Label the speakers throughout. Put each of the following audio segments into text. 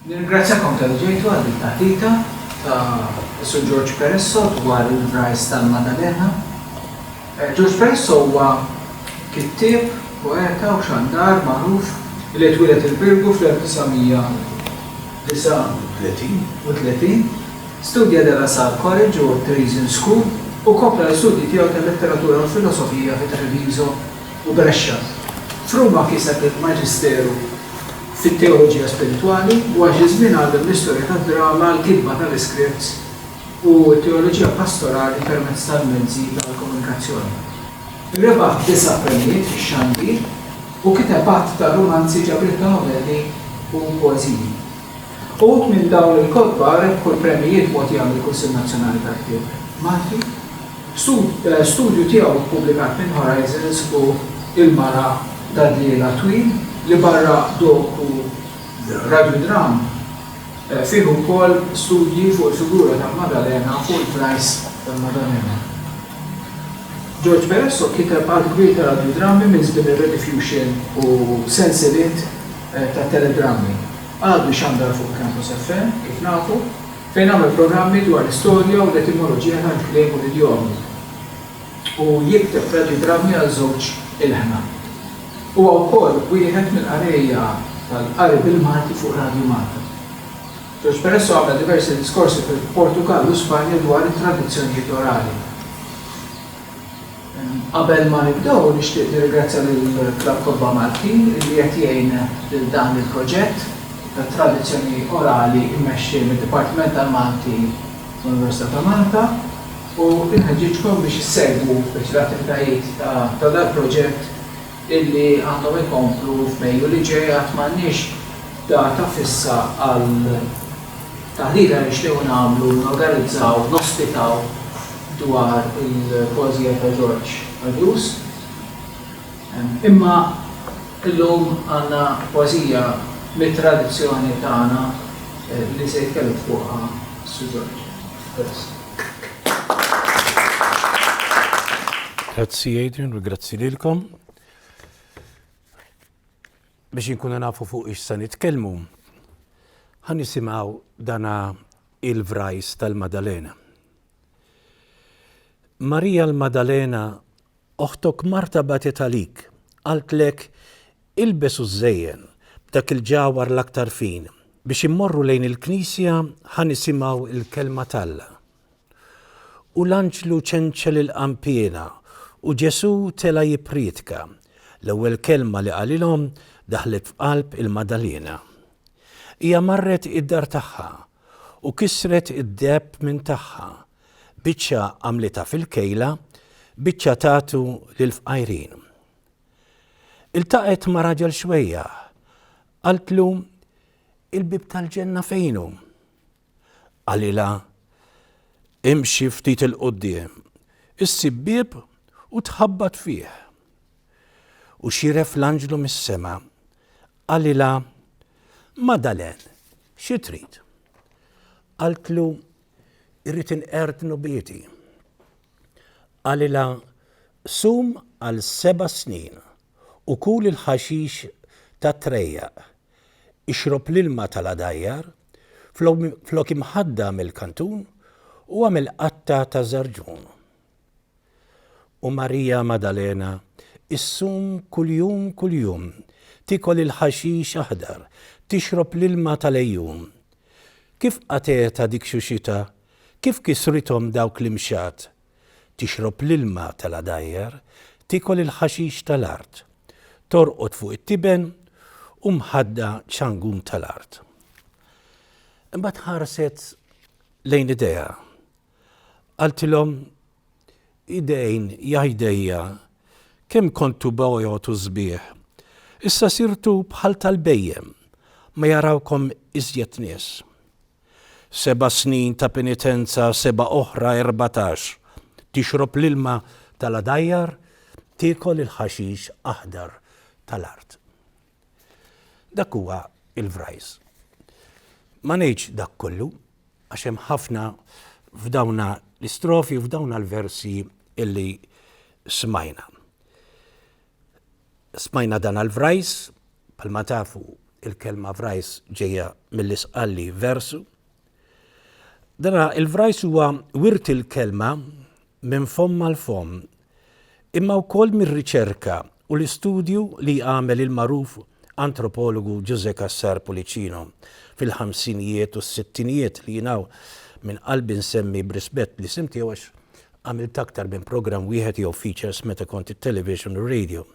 Speaker 1: Nirringrazzjakom talli ġejtu għal din it-taħdita ta' Sur George Peresso dwar il-Vrajs tal-Madalena. George Peresso huwa kittieb, poeta u xandar magħruf li twieled il-Birgu fl-1939. Studja De La Salle College u Teresian School u kompla l-istudji tiegħu tal-letteratura u l-filosofija fi Treviso u Brescia. F'Ruma kiseb il-Maġisteru fit-teoloġija spiritwali u għal xi żmien għallem l-istorja tad-drama, l-kitba tal-iskripts u t-teoloġija pastorali permezz tal-mezzi tal-komunikazzjoni. Rebaħ disa' premjijiet fix-xandir u kiteb għadd ta' rumanzi, ġabriet ta' novelli u poeżiji. Uħud minn dawn il-kotba rebħu l-premjijiet mogħtija mill-Kunsill Nazzjonali tal-Ktieb Malti. Studju tiegħu ppubblikat minn Horizons hu Il-Mara ta' Dlielha Twil li barra doku radjudramm fih ukoll studji fuq il-figura tal-Madalena fuq il-Prajs tal-Madalena. George Peresso kiteb għadd kbir ta' radjudrammi minn żmien ir-Rediffusion u sensiliet ta' teledrammi. Għadu jxandar fuq Campus FM, kif nafu, fejn għamel programmi dwar l-istorja u l-etimoloġija tal-kliem u l-idjomi, u jikteb radjudrammi għal żewġ ilħna. Huwa wkoll wieħed mill-qarrejja tal-qari bil-Malti fuq Radju Malta. George Peresso għamel diversi diskorsi fil-Portugall u Spanja dwar it-tradizzjonijiet orali. Qabel ma nibdew nixtieq nirringrazzja lill-Klabb Kotba Maltin li qed jgħin lil dan il-proġett ta' tradizzjoni orali mmexxi mid-Dipartiment tal-Malti fl-Università ta' Malta u nħeġġiġkom biex issegwu speċi l-attivitajiet ta' dal-proġett illi għandhom ikomplu f'Mejju li ġej għad m'għandniex data fissa għal taħdita li nixtiequ nagħmlu, norganizzaw, nospitaw dwar il-poeżija ta' Ġorġ Agius. Imma llum għandna poeżija mit-tradizzjoni tagħna li se jitkellem fuqha Sur Ġorġ. Grazzi.
Speaker 2: Grazzi Adrian u grazzi lilkom. Biex inkunu nafu fuq ix se nitkellmu, ħa nisimgħu dana il-vrajs tal-Madalena. Marija l-Madalena, oħtok Marta bagħtet għalik, qaltlek ilbes u żejjen b'dak il-ġawhar l-aktar fin biex immorru lejn il-knisja ħa nisimgħu l-kelma t'Alla. U l-anġlu ċenċel il-qanpiena u Ġesù tela' jipprietka. L-ewwel kelma li qalilhom daħlet f'qalb il-Madalena. Hija marret id-dar tagħha u kisret id-deheb minn tagħha, biċċa għamlitha fil-kejla, biċċa tatu lill-fqajrin. Iltaqgħet ma' raġel xwejjaħ, qaltlu, Il-bieb tal-ġenna fejn hu? Qalilha, Imxi ftit 'il quddiem, issib bieb u tħabbat fih. U xiref l-anġlu mis-sema, qalilha, Madalen, xi trid? Qaltlu, Irrid inqerr dnubieti. Qalilha, Sum għal seba' snin u kul il-ħaxix tat-trejjaq, ixrob l-ilma tal-għadajjar, flok imħadda mill-kantun u għamel qatta ta' żarġun. U Marija Madalena issum kuljum kuljum, tiekol il-ħaxix aħdar, tixrob l-ilma tal-għejun. Kif qatgħetha dik xuxitha, kif kisrithom dawk l-imxat, Tixrob l-ilma tal-għadajjar, tiekol il-ħaxix tal-art, torqod fuq it-tiben u mħadda ċangun tal-art. Imbagħad ħarset lejn idejha. Qaltilhom, Idejn, ja jdejja, kemm kontu bojod u sbieħ, issa sirtu bħal tal-bhejjem, ma jarawkom iżjed nies. Seba' snin ta' penitenza, seba' oħra 14. Tixrob l-ilma tal-għadajjar, tiekol il-ħaxix aħdar tal-art. Dak huwa il-vrajs. Ma ngħidx dak kollu, għax hemm ħafna f'dawna l-istrofi u f'dawna l-versi illi smajna. Smajna dan għal-vrajs, bħalma tafu. Il-kelma vrajs ġejja mill-Isqalli versu. Dana il-vrajs huwa wirt il-kelma minn fomm għal fomm, imma wkoll mir-riċerka u l-istudju li għamel il-magħruf antropologu Ġużè Cassar Pullicino fil-ħamsinijiet u s-sittinijiet li jien hawn minn qalbi nsemmi b'rispett l-isem tiegħu għax għamilt aktar minn programm wieħed jew features meta kont it-television u r-radio.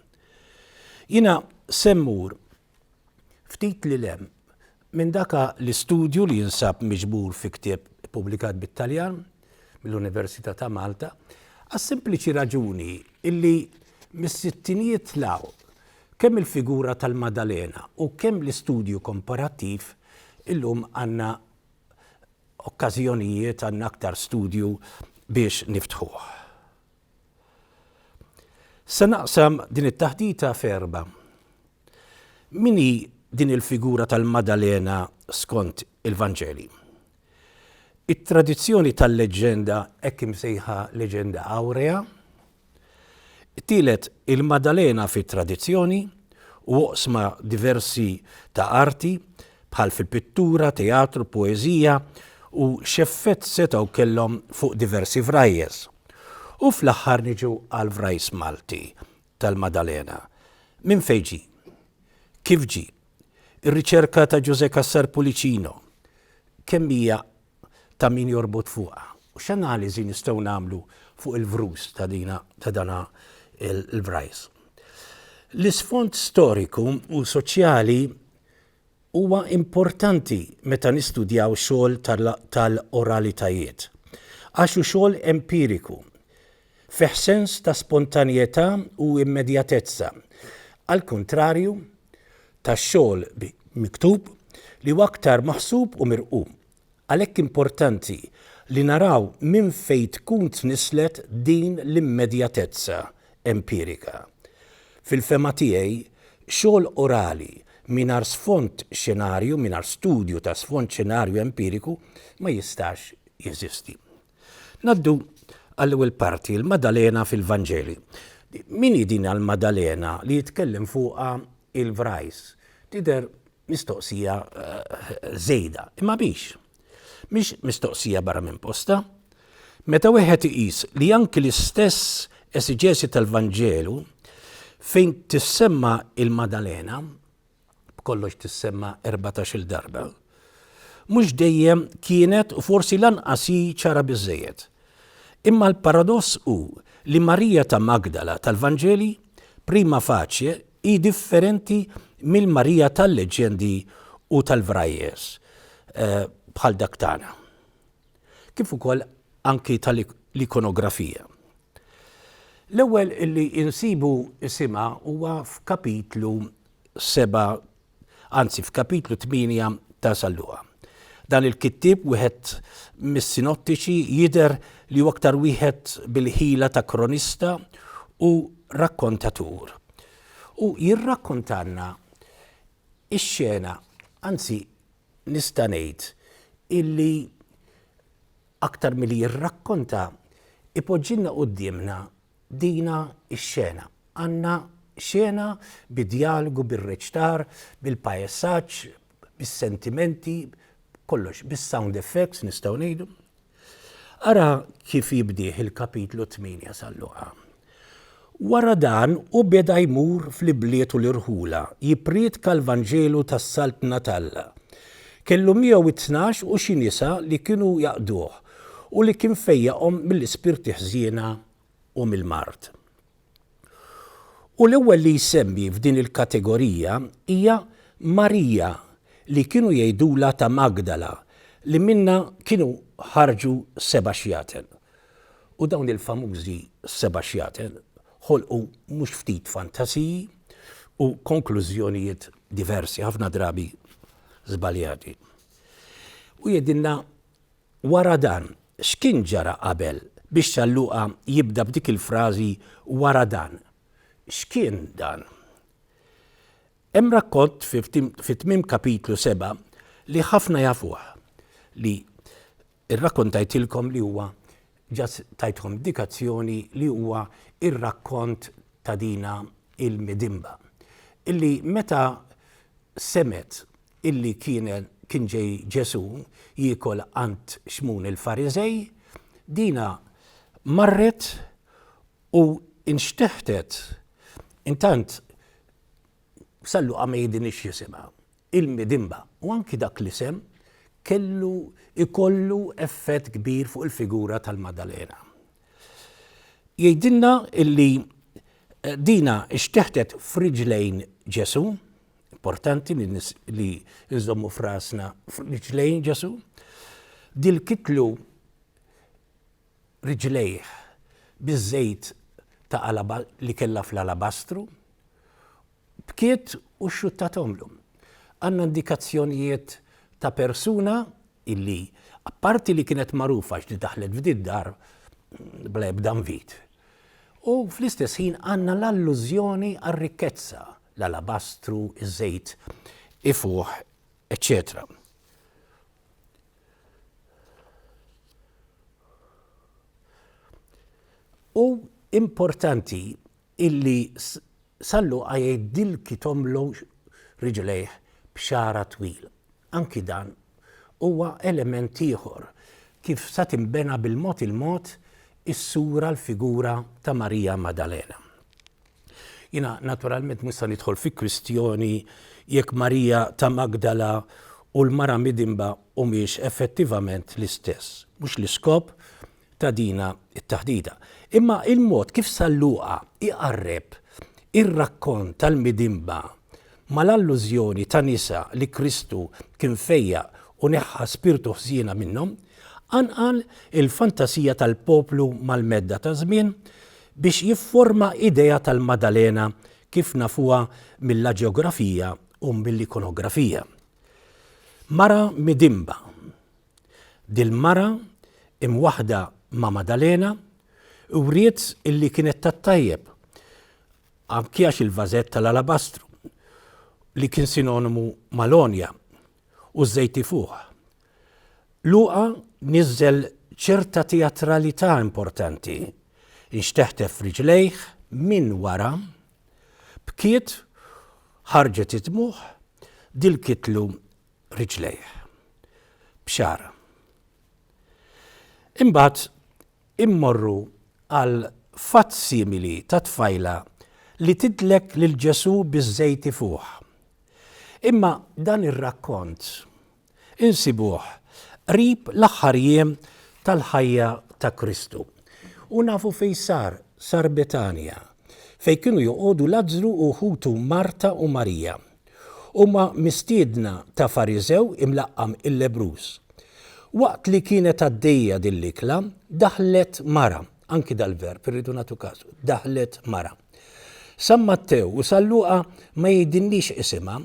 Speaker 2: Jiena se mmur ftit lil hemm minn daka l-istudju li jinsab miġbur fi ktieb ippubblikat bit-Taljan mill-Università ta' Malta, għas-sempliċi raġuni illi mis-sittinijiet 'l hawn kemm il-figura tal-Madalena u kemm l-istudju komparattiv illum għandna okkażjonijiet għandna aktar studju biex niftħuh. Se naqsam din it-taħdita f'erba'. Min hi din il-figura tal-Madalena skont il-Vanġeli? It-tradizzjoni tal-leġġenda hekk imsejħa leġenda awrea. It-tielet, il-Madalena fit-tradizzjoni u oqsma diversi ta' arti bħal fil-pittura, teatru, poeżija u x'effett setgħu kellhom fuq diversi vrajjes. U fl-aħħar niġu għall-vrajs Malti tal-Madalena. Minn fejn ġie? Kif ġie? Ir-riċerka ta' Ġużè Cassar Pullicino kemm hija ta' min jorbot fuqha? U x'analiżi nistgħu nagħmlu fuq il-vrus ta' dina ta' dana il-vrajs? L-isfond storiku u soċjali Huwa importanti meta nistudjaw xogħol tal-oralitajiet, għax hu xogħol empiriku, fih sens ta' spontanjetà u immedjatezza, għall-kuntrarju tax-xogħol miktub li huwa aktar maħsub u mirqum. Għalhekk importanti li naraw minn fejn tkun tnisslet din l-immedjatezza empirika. Fil-fehma tiegħi, xogħol orali mingħajr sfond xenarju, mingħajr studju ta' sfond xenarju empiriku, ma jistax jeżisti. Ngħaddu għall-ewwel parti, il-Madalena fil-Vanġeli. Min hi din l-Madalena li jitkellem fuqha il-Vrajs? Tidher Mistoqsija żejda, imma mhix. Mhix mistoqsija barra minn postha. Meta wieħed iqis li anki l-istess esiġesi tal-Vanġelu fejn tissemma il-Madalena, b'kollox tissemma 14-il darba, mhux dejjem kienet u forsi lanqas hi ċara biżżejjed. Imma l-paradoss hu li Marija ta' Magdala tal-Vanġeli prima facie hi differenti mill-Marija tal-leġġendi u tal-vrajjes bħal dak tagħna, kif ukoll anki tal-ikonografija. L-ewwel li insibu isimha huwa f'kapitlu 7 anzi f'kapitlu 8 ta' San Luqa. Dan il-kittieb, wieħed mis-sinottiċi, jidher li hu aktar wieħed bil-ħila ta' kronista u rakkontatur. U jirrakkontalna x-xena, anzi nista' ngħid illi aktar milli jirrakkonta, ipoġġilna quddiemna dina x-xena. Għandna xena bi djalogu, bir-reċtar, bil-paesaġġ, bis-sentimenti, kollox, bis-sound effects nistgħu ngħidu. Ara kif jibdih il-kapitlu 8 San Luqa. Wara dan hu beda jmur fl-ibliet u l-irħula, jippriedka l-Vanġelu tas-Saltna t'Alla. Kellu miegħu it-tnax u xi nisa li kienu jaqduh u li kien fejjaqhom mill-ispirti ħżiena u mill-mard. U l-ewwel li jsemmi f'din il-kategorija hija Marija li kienu jgħidulha ta' Magdala li minnha kienu ħarġu seba' xjaten. U dawn il-famużi seba' xjaten ħolqu mhux ftit fantasiji u konklużjonijiet diversi, ħafna drabi żbaljati. U jgħidilna Wara dan, x'kien ġara qabel biex San Luqa jibda b'dik il-frażi wara dan? X'kien dan? Hemm rakkont fi tmiem kapitlu 7 li ħafna jafuh li rrakkontajtilkom li huwa ġa tajtkom indikazzjoni li huwa ir-rakkont ta' dina il-midimba. Illi meta. semgħet illi kien kien ġej Ġesù jiekol għand Xmun il-Fariżej, dina marret u nxteħtet. Intant San Luqa ma jgħidilniex x'jisimha, il-midinba, u anki dak l-isem kellu jkollu effett kbir fuq il-figura tal-Madalena. Jgħidilna illi dina xteħtet f'riġlejn Ġesù, importanti li, li nżommu f'rasna f'riġlejn Ġesù, dilkitlu riġlejh biż-żejt ta' li kellha fl-alabastru, Bkiet u xxuttathomlu. Għandna indikazzjonijiet ta' persuna illi, apparti li kienet magħrufa għax di daħlet f'did-dar bla ebda nvit, u fl-istess ħin għandna l-allużjoni għar-rikkezza, l-alabastru, iż-żejt ifuħ, eċċetera. U importanti illi San Luqa jgħid dilkitomlu riġlejh b'xagħarha twil. Anki dan huwa element ieħor kif sa tinbena bil-mod il-mod is-sura, l-figura ta' Marija Madalena. Jiena naturalment mhux sa nidħol fi kwistjoni jekk Marija ta' Magdala u l-mara midinba humiex effettivament l-istess. Mhux l-iskop ta' dina t-taħdita. Imma il-mod kif San Luqa iqarreb ir-rakkont tal-midinba mal-allużjoni ta' nisa li Kristu kien fejjaq u neħħa spirtu ħżiena minnhom, qanqal il-fantasija tal-poplu mal-medda taż-żmien biex jifforma idea tal-Madalena kif nafuha mill-aġeografija u mill-ikonografija. Mara midinba. Dil-mara, imwaħħda ma' Madalena, wriet illi kienet tat-tajjeb, anki għax il-vażett tal-alabastru, li kien sinonimu mal-għonja, u ż-żejt ifuħ. Luqa niżżel ċerta teatralità importanti, inxteħtef f'riġlejh minn wara, bkiet, ħarġet id-dmugħ, dilkitlu riġlejh. Bxara. Imbagħad immorru għal fatt simili ta' tfajla li tidlek lil Ġesù biż-żejt ifuħ. Imma dan ir-rakkont insibuh qrib l-aħħar jiem tal-ħajja ta' Kristu. U nafu fejn sar, sar Betanja, fejn kienu joqogħdu Lazzru u ħutu Marta u Marija. Huma mistiedna ta' Fariżew imlaqqam il-lebbruż. Waqt li kienet għaddejja din l-ikla, daħlet mara, anki dal-verb irridu nagħtu kasu, daħlet mara. San Mattew u San Luqa ma jgħidilniex isimha,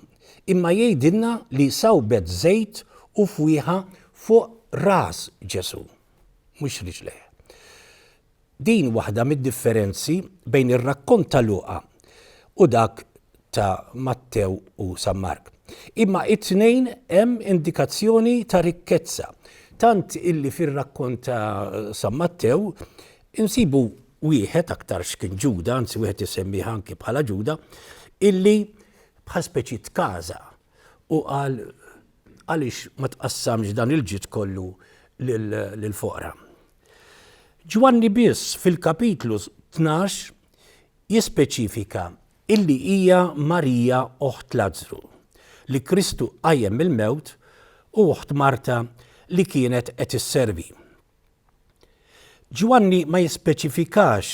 Speaker 2: imma jgħidilna li sawbet żejt u fwieħa fuq ras Ġesù, mhux riġlejh. Din waħda mid-differenzi bejn ir-rakkont ta' Luqa u dak ta' Mattew u San Mark. Imma it-tnejn hemm indikazzjoni ta' rikkezza, tant illi fir-rakkont ta' San Mattew insibu wieħed, aktarx kien Ġuda, anzi wieħed isemmih anki bħala Ġuda, illi bħal speċi tkaża u qal għaliex ma tqassamx dan il-ġid kollu lill-foqra. Ġwanni biss fil-kapitlu 12 jispeċifika illi hija Marija oħt Lazzru, li Kristu qajjem mill-mewt u oħt Marta li kienet qed isservi. Ġwanni ma jispeċifikax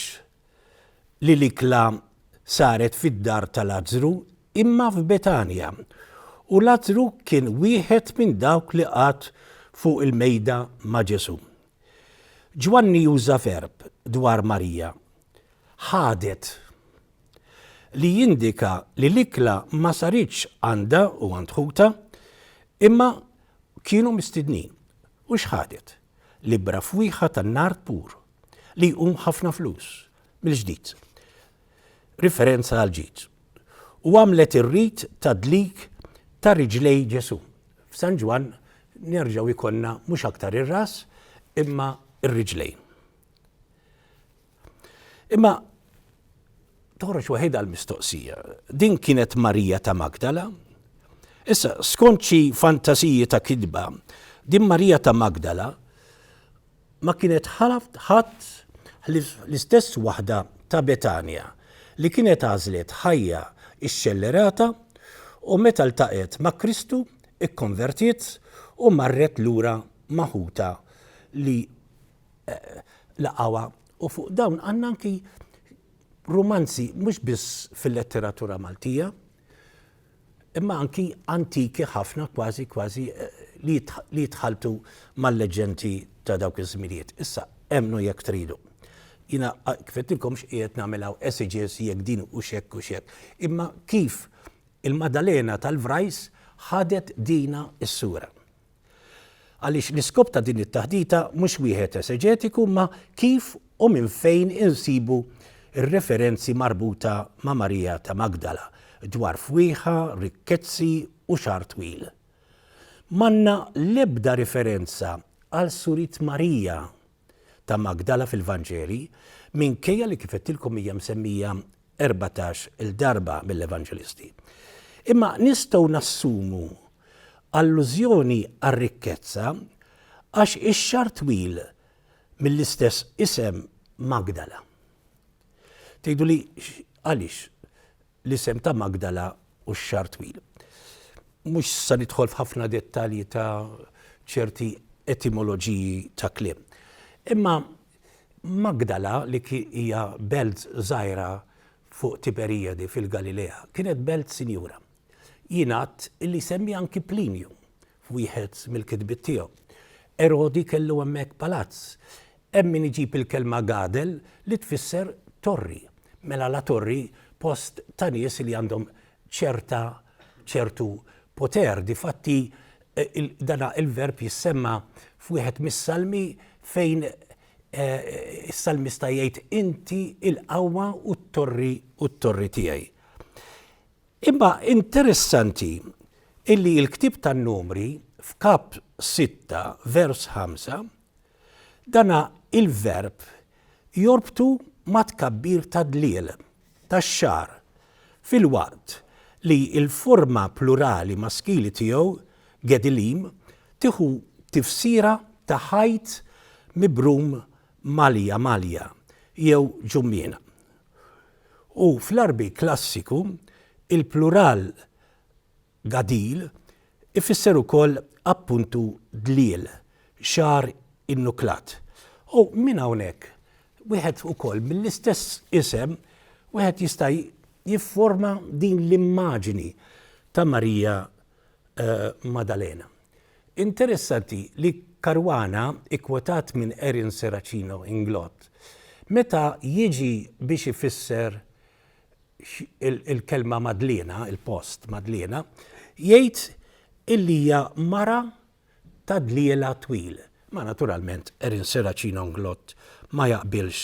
Speaker 2: li l-ikla saret fid-dar ta' Lazzru imma f'Betanja, u Lazzru kien wieħed minn dawk li qagħad fuq il-mejda ma' Ġesù. Ġwanni juża verb dwar Marija, ħadet, li jindika li l-ikla ma saritx għandha u għand ħutha, imma kienu mistednin. U x'ħadet? Libbra fwieħa tan-nard pur, li jqum ħafna flus, mill-ġdid. Riferenza għall-ġid. U għamlet ir-rit ta' dlik ta' riġlej Ġesù. F'San Ġwann nerġgħu jkollna mhux aktar ir-ras imma r-riġlejn. Imma toħroġ waħedha l-mistoqsija. Din kienet Marija ta' Magdala? Issa, skont xi fantasiji ta' kitba, din Marija ta' Magdala ma kienet ħadd ħlief l-istess waħda ta' Betanja li kienet għażlet ħajja xxellerata u meta ltaqgħet ma' Kristu kkonvertiet u marret lura ma' ħutha li laqgħuha u fuq dawn għandna anki rumanzi mhux biss fil-letteratura Maltija, imma anki antiki ħafna kważi kważi li jitħalltu mal-leġġendi ta' dawk iż-żminijiet. Issa, emmnu jekk tridu. Jiena kif għedtilkom x'qiegħed nagħmel hawn eseġesi jekk din hux hekk hux hekk. Imma kif il-Madalena tal-Vrajs ħadet dina s-sura. Għaliex l-iskop ta' din it-taħdita mhux wieħed eseġetiku imma kif u minn fejn insibu r-referenzi marbuta ma' Marija ta' Magdala dwar fwieħa, rikkezzi u xagħar twil. M'għandna l-ebda riferenza għal surit Marija ta' Magdala fil-Vanġeli minkejja li kif għedtilkom hija msemmija 14 il darba mill-Evanġelisti. Imma nistgħu nassumu allużjoni għar-rikkezza għax ix-xagħar twil mill-istess isem Magdala. Tgħiduli għaliex l-isem ta' Magdala u x-xagħar twil. Mhux sa nidħol f'ħafna dettalji ta' ċerti etimoloġiji ta' kliem. Imma Magdala, li hija belt żgħira fuq Tiberijadi fil-Galilea, kienet belt sinjura. Jingħad illi semmi anki Plinju f'wieħed mill-kitbiet tiegħu. Erodi kellu hemmhekk palazz. Hemm min iġib il-kelma gadel li tfisser torri. Mela la torri post ta' nies li għandhom ċerta ċertu poter. Difatti dana il-verb jissemma f'wieħed mis-salmi fejn is-salmista jgħid inti il-qawwa u t-torri u t-torri tiegħi. Imma interessanti illi l-ktieb tan-Numri f'kap 6 vers 5 dana il-verb jorbtu ma' tkabbir ta' dliel, tax-xagħar, filwaqt li l-forma plurali maskili tiegħu, gedilim, tieħu tifsira ta' ħajt mibrum malja malja jew ġummiena. U fl-Għarbi klassiku, il-plural Gadil ifisser ukoll appuntu dliel, xagħar innuklat. U minn hawnhekk wieħed ukoll mill-istess isem wieħed jista' jifforma din l-immaġini ta' Marija Madalena. Interessanti li Caruana, ikkwotat minn Erin Serracino Inglott, meta jiġi biex ifisser il-kelma Madliena, il-post Madliena, jgħid illi hija mara ta' dliela twil. Ma naturalment Erin Serracino Inglott ma jaqbilx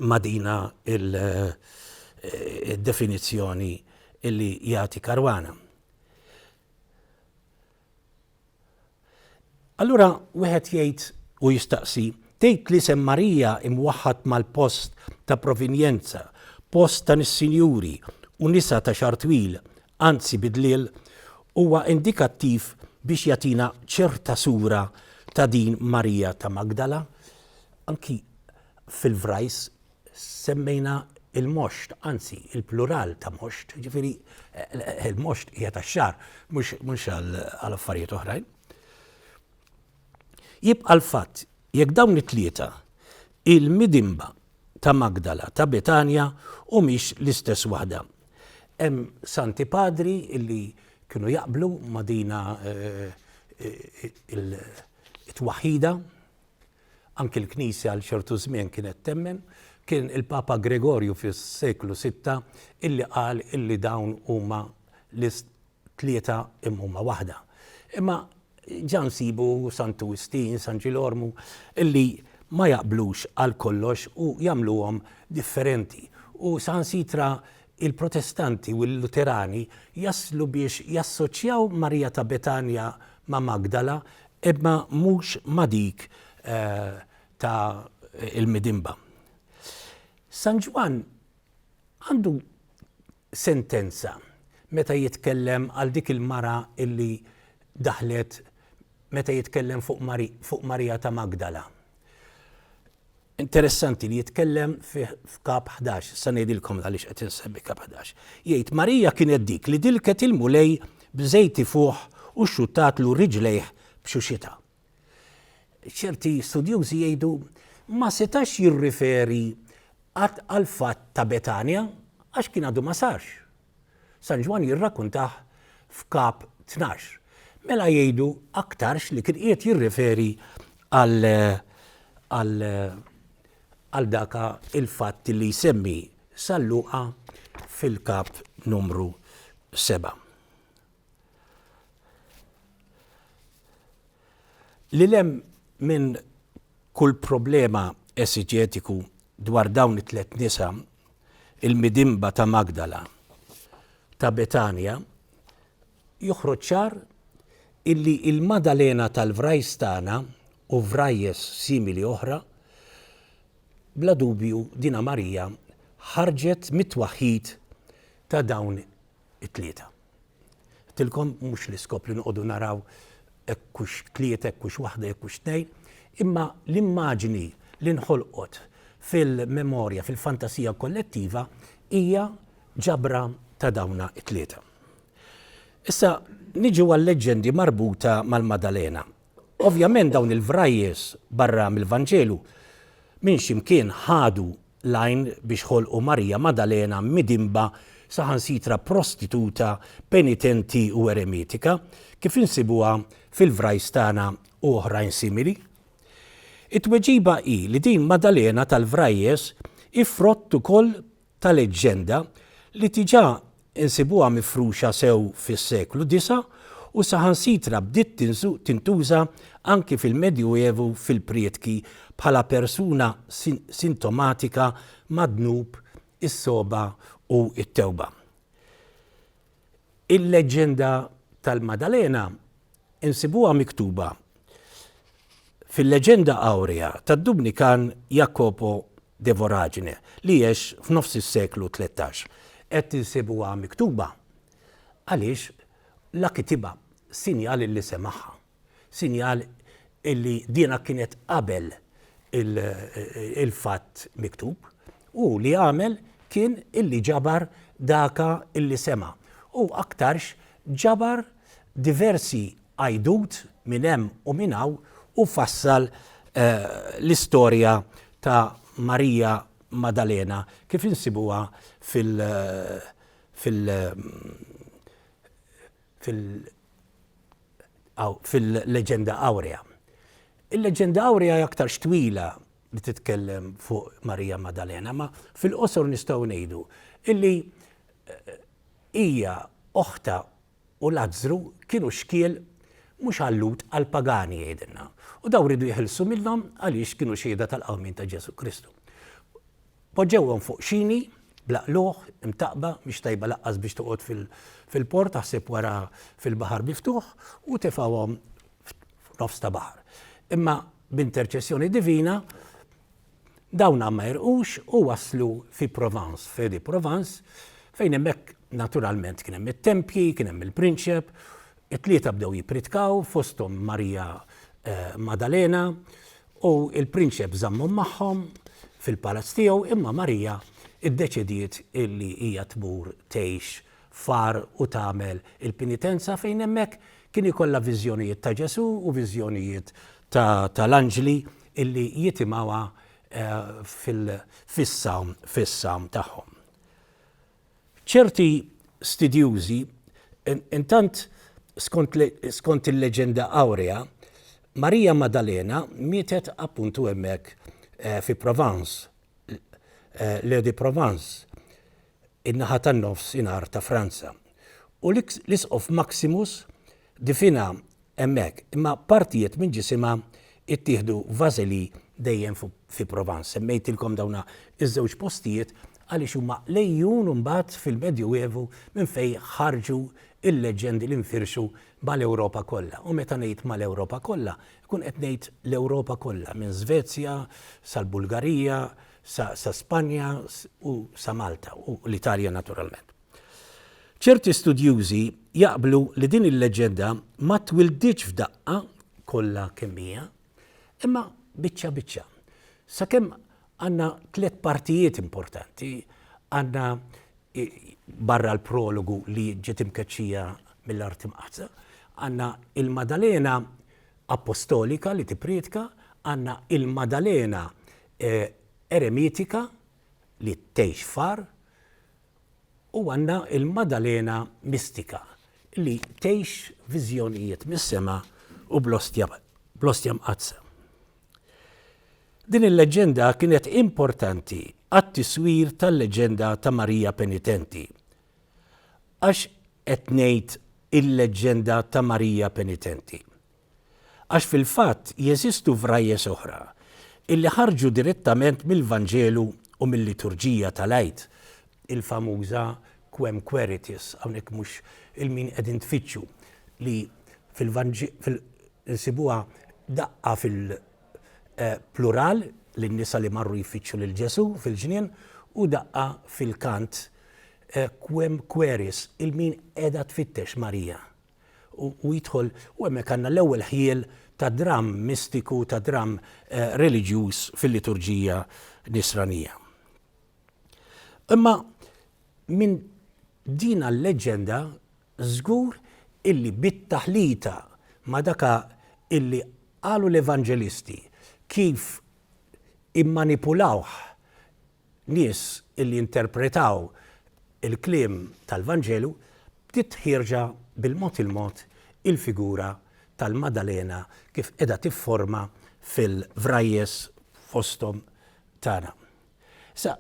Speaker 2: ma' dina il-definizzjoni illi jagħti Caruana. Allura wieħed jgħid u jistaqsi, tgħid l-isem Marija imwaħħad mal-post ta' provinjenza, post ta' nies sinjuri u nisa ta' xagħar twil, anzi bi dliel, huwa indikattiv biex jagħtina ċerta sura ta' din Marija ta' Magdala? Anki fil-Vrajs semmejna il-moxt, anzi il-plural ta' moxt, ġifieri il-moxt hija tax-xagħar, mhux għal affarijiet oħrajn. Jibqa' l-fatt jekk dawn it-tlieta il-midinba ta' Magdala ta' Betanja humiex l-istess waħda. Hemm santi padri illi kienu jaqblu ma' dina il-twaħħida, Anki l-Knisja għal ċertu żmien kienet temmen. Kien il-Papa Gregorju fis-seklu sitta illi qal illi dawn huma tlieta imma huma waħda. Imma ġa nsibu Santu Wistin, San Ġilormu illi ma jaqblux għal kollox u jagħmluhom differenti. U saħansitra il-Protestanti u l-Luterani jaslu biex jassoċjaw Marija ta' Betanja ma' Magdala imma mhux ma' dik ta' il-midinba. San Ġwann għandu sentenza. meta jitkellem għal dik il-mara illi daħlet meta jitkellem fuq, Mari, fuq Marija ta' Magdala. Interessanti li jitkellem f'kap 11, sa ngħidilkom għaliex qed insemmi kap 11. Jgħid Marija kienet dik li dilket il-Mulej b'żejt ifuħ u xxuttatlu riġlejh b'xuxitha. Ċerti studjużi jgħidu ma setax jirriferi għall-fatt ta' Betanja għax kien għadu ma sarx. San Ġwann jirrakkuntah f'Kap 12. Mela jgħidu aktarx li kien qiegħed jirriferi għal għal għal daka il-fatt li jsemmi San Luqa fil-kap numru 7. Lil hemm minn kull problema esiġetiku dwar dawn it-tlett nisa, il-midinba ta' Magdala, ta' Betanja, joħroġ ċar illi il-Madalena tal-vrajs tagħna u vrajjes simili oħra, bla dubju dina Marija ħarġet mit-twaħħid ta' dawn it-tlieta. Għedtilkom mhux l-iskop li noqogħdu naraw hekk hux tlieta, hekk hux waħda, hekk hux tnejn, imma l-immaġni li nħolqot fil-memorja, fil-fantasija kollettiva hija ġabra ta' dawna it-tlieta. Issa niġu għal-leġġendi marbuta mal-Madalena. Ovvjament dawn il-vrajjes barra mill-Vanġelu minn x'imkien ħadu l-għajn biex ħolqu Marija Madalena midinba saħansitra prostituta, penitenti u eremitika, kif insibuha fil-vrajs tagħna u oħrajn simili? It-tweġiba hi li din Madalena tal-vrajjes hi frott ukoll ta' leġġenda li diġà insibuha mifruxa sew fis-seklu disa' u saħansitra bdiet tintuża anki fil-Medjuevu fil-prietki bħala persuna sintomatika mad-dnub, is-sogħba u t-tewba. Il-leġġenda tal-Madalena insibuha miktuba fil-Leġenda Aurea tad-Dumnikan Jacopo de Voragine li għex f'nofs is-seklu 13. Qed insibuha miktuba għaliex la kitibha sinjal illi semagħha. Sinjal illi dina kienet qabel il-fatt miktub u li għamel kien illi ġabar daka illi sema' u aktarx ġabar diversi għajdut minn hemm u minn hawn u fassal l-istorja ta' Marija Madalena kif insibuha fil fil fil fil-Leġenda Aurea. Il-Leġenda Aurea hija aktarx twila li titkellem fuq Marija Madalena, ma fil-qosor nistgħu ngħidu illi eh, hija oħta u Lazzru kienu xkiel mhux għal-Lhud għall-pagani jgħidilna. U daw ridu jeħilsu minnhom għaliex kienu xhieda tal-qawmien ta' Ġesù Kristu. Poġġewhom fuq xini, bla qlugħ, imtaqqba, mhix tajba laqqas biex toqgħod fil-port, aħseb wara fil-baħar miftuħ, u tefgħuhom f'nofs ta' baħar. Imma b'interċessjoni divina, dawn ma għerqux u waslu fi Provence, Feu de Provence, fejn hemmhekk naturalment kien hemm it-tempji, kien hemm il-prinċep, it-tlieta bdew jippritkaw, fosthom Marija eh, Madalena, U l-prinċep żammhom magħhom fil-palazz tiegħu, imma Marija ddeċidiet illi hija tmur tgħix f'għar u tagħmel il-penitenza fejn hemmhekk kien ikollha viżjonijiet ta' Ġesù u viżjonijiet ta' l-anġli illi jitimgħuha fis-sawm fis-sawm tagħhom. Ċerti stidjużi, intant skont il-leġenda awrea, Marija Madalena mietet appuntu hemmhekk eh, fi Provence, eh, Le de Provence, in-naħa tan-nofsinhar ta' Franza. U l-isqof Maximus difinha hemmhekk, imma partijiet minn ġisimha ttieħdu f'Vazely dejjem fi Provence. Semmejtilkom dawna iż-żewġ postijiet għaliex huma l-għejun imbagħad fil-Medjuevu minn fejn ħarġu l-leġġendi li nfirxu mal-Ewropa kollha. U meta ngħid mal-Ewropa kollha, nkun qed ngħid l-Ewropa kollha, minn Svezja sal-Bulgarija, sa Spanja u sa Malta u l-Italja naturalment. Ċerti studjużi jaqblu li din il-leġġenda ma twilditx f'daqqa kollha kemm hija, imma biċċa biċċa. Sakemm għandna tlett partijiet importanti, għandna barra l-prologu li ġiet imkeċċija mill-Art Imqaddsa, għandna il-Madalena Apostolika li tipprietka, għandna il-Madalena Eremitika li tgħix f'għar, u għandna il-Madalena Mistika li tgħix viżjonijiet mis-sema u bl-ostja bl-ostja mqaddsa. Din il-leġġenda kienet importanti għat-tiswir tal-leġġenda ta' Marija Penitenti. Għax qed ngħid il-leġġenda ta' Marija Penitenti? Għax fil-fatt jeżistu vrajjes oħra illi ħarġu direttament mill-Vanġelu u mil-liturġija tal-Għid, il-famuża Quem Queritis, hawnhekk mhux il-min qegħdin tfittxu, li fil-Vanġelu insibuha daqqa fil-plural, lin-nisa li marru jfittxu lil Ġesù fil-ġnien, u daqqa fil-kant Quem Queris, il-min qiegħda tfittex Marija. U jidħol, u hemmhekk għandna l-ewwel ħjiel ta' dramm mistiku, ta' dramm reliġjuż fil-liturġija nisranija. Imma minn dina l-leġġenda Żgur illi bit-taħlita ma' daka illi qalu l-evanġelisti kif immanipulawh nies illi interpretaw il-kliem tal-Vanġelu, bdiet ħierġa bil-mod il-mod il-figura tal-Madalena kif qiegħda tifforma fil-vrajjes fosthom tagħna. Issa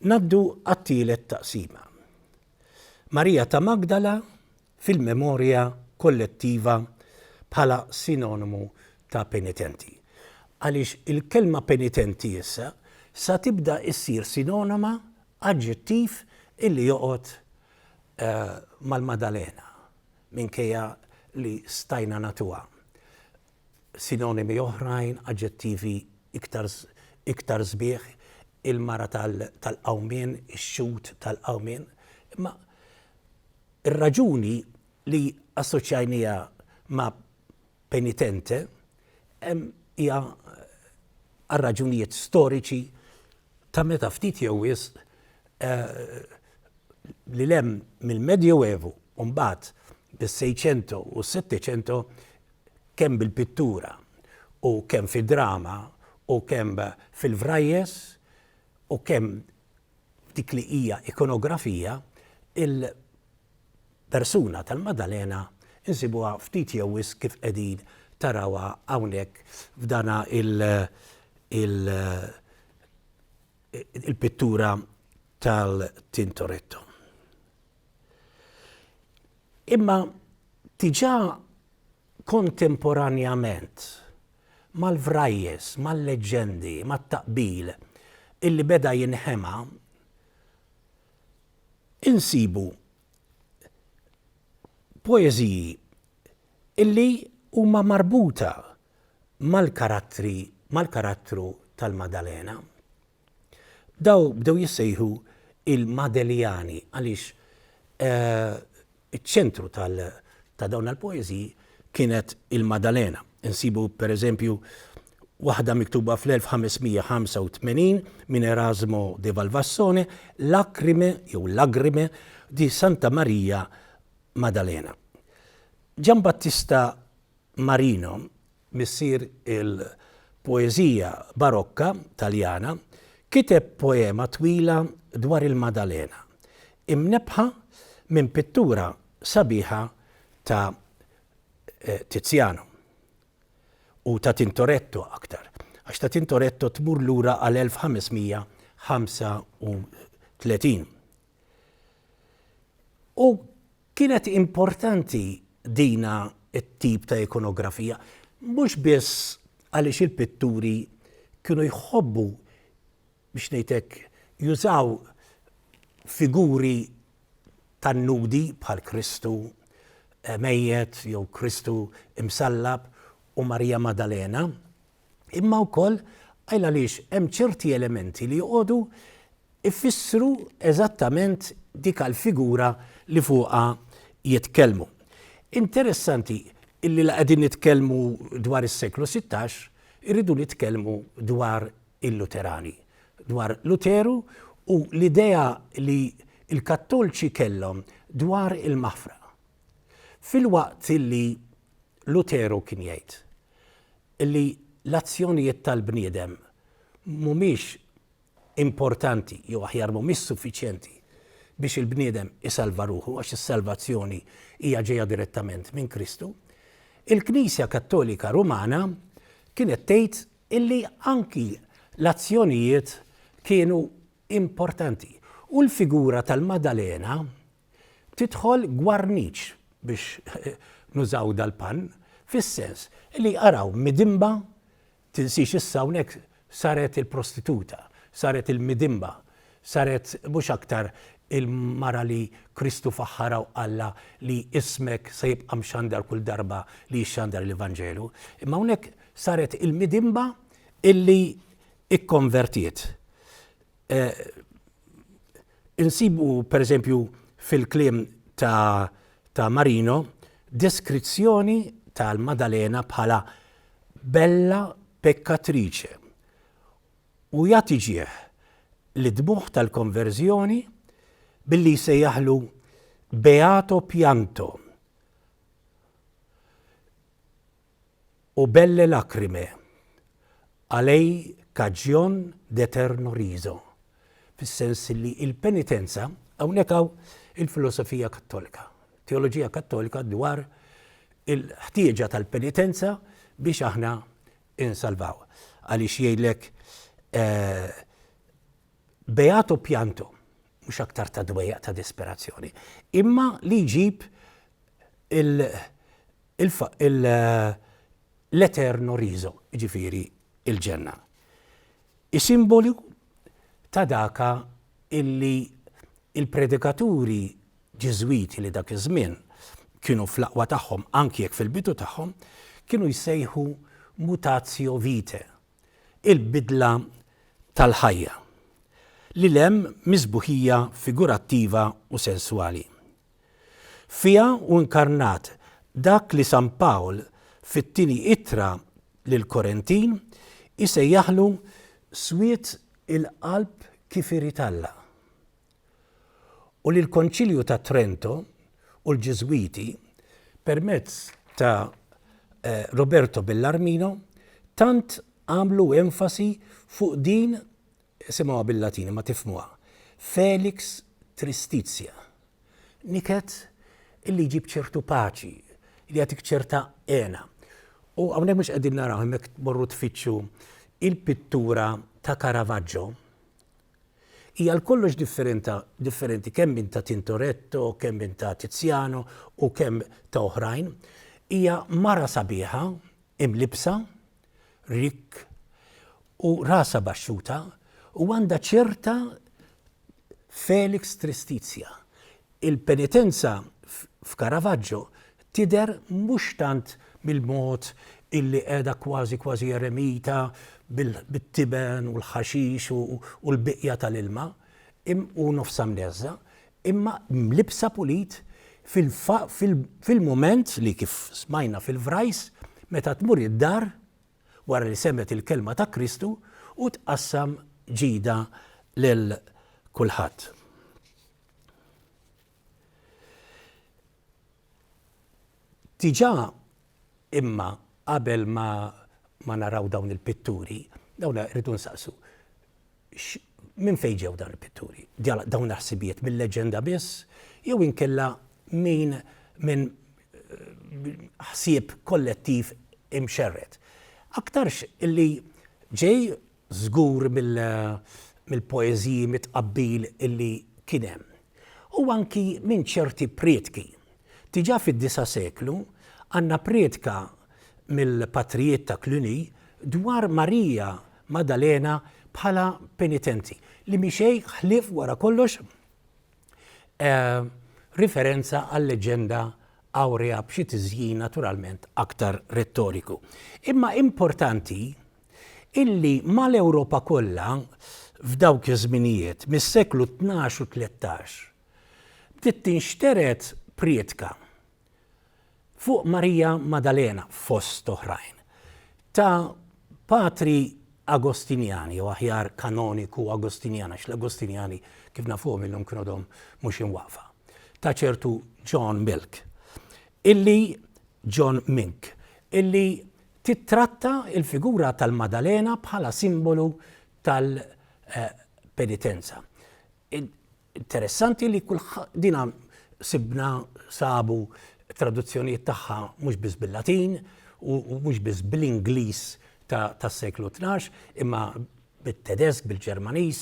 Speaker 2: ngħaddu għat-tielet taqsima. Marija ta' Magdala fil-memorja kollettiva bħala sinonimu ta' penitenti. Għaliex il-kelma penitenti issa sa tibda issir sinonima, aġġettiv illi joqgħod mal-Madalena, minkejja li stajna nagħtuha sinonimi oħrajn, aġġettivi iktar iktar sbieħ, il-mara tal-qawmien, ix-xhud tal-qawmien. Imma ir-raġuni li assoċjajniha ma' penitente hija għal raġunijiet storiċi ta' meta ftit jew wisq lil hemm mill-Medjoevu u mbagħad bis-Seicento u s-Settecento kemm bil-pittura u kemm fid-drama u kemm fil-vrajjes u kemm f'dik li hija ikonografija, il-persuna tal-Madalena nsibuha ftit jew wisq kif qegħdin tarawha hawnhekk f'dana il-pittura tal-Tintoretto. Imma diġà kontemporanjament mal-vrajjes, mal-leġġendi, mat-taqbil illi beda jinħema, insibu poeżiji illi huma marbuta mal-karattri, mal-karattru tal-Madalena. Daw bdew jissejħu il-Madeliani għaliex iċ-ċentru ta' dawn il-poeżiji kienet il-Madalena. Insibu per eżempju waħda miktuba fl-1585 minn Erasmo de Valvassone, Lacrime jew Lagrime di Santa Maria Maddalena. Gian Battista Marino missier il-poeżija Barokka Taljana, kiteb poema twila dwar il-Madalena, imnebbħa minn pittura sabiħa ta' Tiziano, u ta' Tintoretto aktar, għax ta' Tintoretto tmur lura għal 1535. U Kienet importanti dina t-tip ta' ikonografija mhux biss għaliex il-pitturi kienu jħobbu, biex ngħid hekk, jużaw figuri tan-nudi bħal Kristu mejjet jew Kristu imsallab u Marija Madalena, imma wkoll għaliex hemm ċerti elementi li joqogħdu ifissru eżattament dik l-figura li fuqha jitkellmu. Interessanti illi la qegħdin nitkellmu dwar is-seklu 16, irridu nitkellmu dwar il-Luterani, dwar Luteru u l-idea li l-Kattolċi kellhom dwar il-maħfra. Filwaqt illi Luteru kien jgħid illi l-azzjonijiet tal-bniedem mhumiex importanti, jew aħjar mhumiex suffiċjenti biex il-bniedem isalva ruħu għax is-salvazzjoni hija ġejja direttament minn Kristu, il-Knisja Kattolika Rumana kienet tgħid illi anki l-azzjonijiet kienu importanti. U l-figura tal-Madalena tidħol gwarniċ biex nużaw dal-pann, fis-sens li araw midinba Tinsiex issa hawnhekk saret il-prostituta, saret il-midinba, saret mhux aktar il-mara li Kristu faħħarha u qallha li ismek se jibqa' mxandar kull darba li jixxandar l-Ivanġelu, imma hawnhekk saret il-midinba illi ikkonvertiet. Insibu pereżempju fil-kliem ta' ta' Marino deskrizzjoni tal-Madalena bħala bella peccatrice u jagħti ġieħ lid-dmugħ tal-konverżjoni billi jsejjaħlu beato pianto u belle lacrime a lei cagion d'eterno riso, fis-sens li l-penitenza, hawnhekk hawn il-filosofija Kattolika, teoloġija Kattolika dwar il-ħtieġa tal-penitenza biex aħna insalvaw. Għaliex jgħidlek eh, beato pianto, mhux aktar ta' dwejjaq ta' disperazzjoni, imma li jġib l-eterno riso, jiġifieri il-ġenna. I-simbolu ta' daka illi il-predikaturi Ġiżwiti li dak iż-żmien kienu fl-aqwa tagħhom anki jekk fil-bidu tagħhom, kienu jsejħu mutatio vitae, il-bidla tal-ħajja, lil hemm mis-sbuħija figurattiva u senswali. Fiha hu inkarnat dak li San Pawl fit-tieni ittra lill-Korintin isejjaħlu swied il-qalb kif irid Alla. U li l-Konċilju ta' Trento u l-Ġiżwiti permezz ta' Roberto Bellarmino tant għamlu enfasi fuq din, isimgħuha bil-Latin imma tifhmuha, felix tristitia, niket illi jġib ċertu paċi, li jagħtik ċerta hena. U hawnhekk mhux qegħdin naraw hemmhekk tmorru tfittxu il-pittura ta' Caravaggio, hija għal kollox differenta, differenti kemm minn ta' Tintoretto, kemm minn ta' Tiziano u kemm ta' oħrajn. Hija mara sabiħa, imlibsa, rikk u rasha baxxuta u għandha ċerta felix tristitia. Il-penitenza f'Caravaggio tidher mhux tant mill-mod illi qiegħda kważi kważi eremita bit-tiben u l-ħaxix u l-biqja tal-ilma u nofsha mneżża, imma mlibbsa pulit fil-mument li kif smajna fil-vrajs meta tmur id-dar wara li semgħet il-kelma ta' Kristu u tqassam ġidha lil kulħadd. Diġà imma qabel ma ma naraw dawn il-pitturi, dawn irridu nsaqsu minn fejn ġew dawn il-pitturi? Dawn il-ħsibijiet mill-leġenda biss jew inkella min minn ħsieb kollettiv imxerred. Aktarx illi ġej żgur mill-poeżiji mit-tqabbil illi kien hemm. U anki minn ċerti prietki. Diġà fid-disa' seklu għandna prietka mill-patrijiet ta' Cluny dwar Marija Madalena bħala penitenti, li mhi xejn ħlief wara kollox riferenza għal-leġġenda awrea b'xi tiżjin naturalment aktar rettoriku. Imma importanti illi mal-Ewropa kollha f'dawk iż-żminijiet, mis-seklu 12 u 13, Bdiet tinxtered prietka fuq Marija Madalena fost oħrajn ta' patri Agostinjani jew aħjar kanoniku Agostinjan għax l-Agostinjani kif nafuhom illum kienu għadhom mhux imwaqqfa, ta' ċertu John Milk illi John Mink illi tittratta l-figura tal-Madalena bħala simbolu tal-penitenza. Interessanti li dina sibna sabu traduzzjonijiet tagħha mhux biss bil-Latin u mhux biss bl-Ingliż tas-seklu 12, imma bit-Tedesk, bil-Ġermaniż,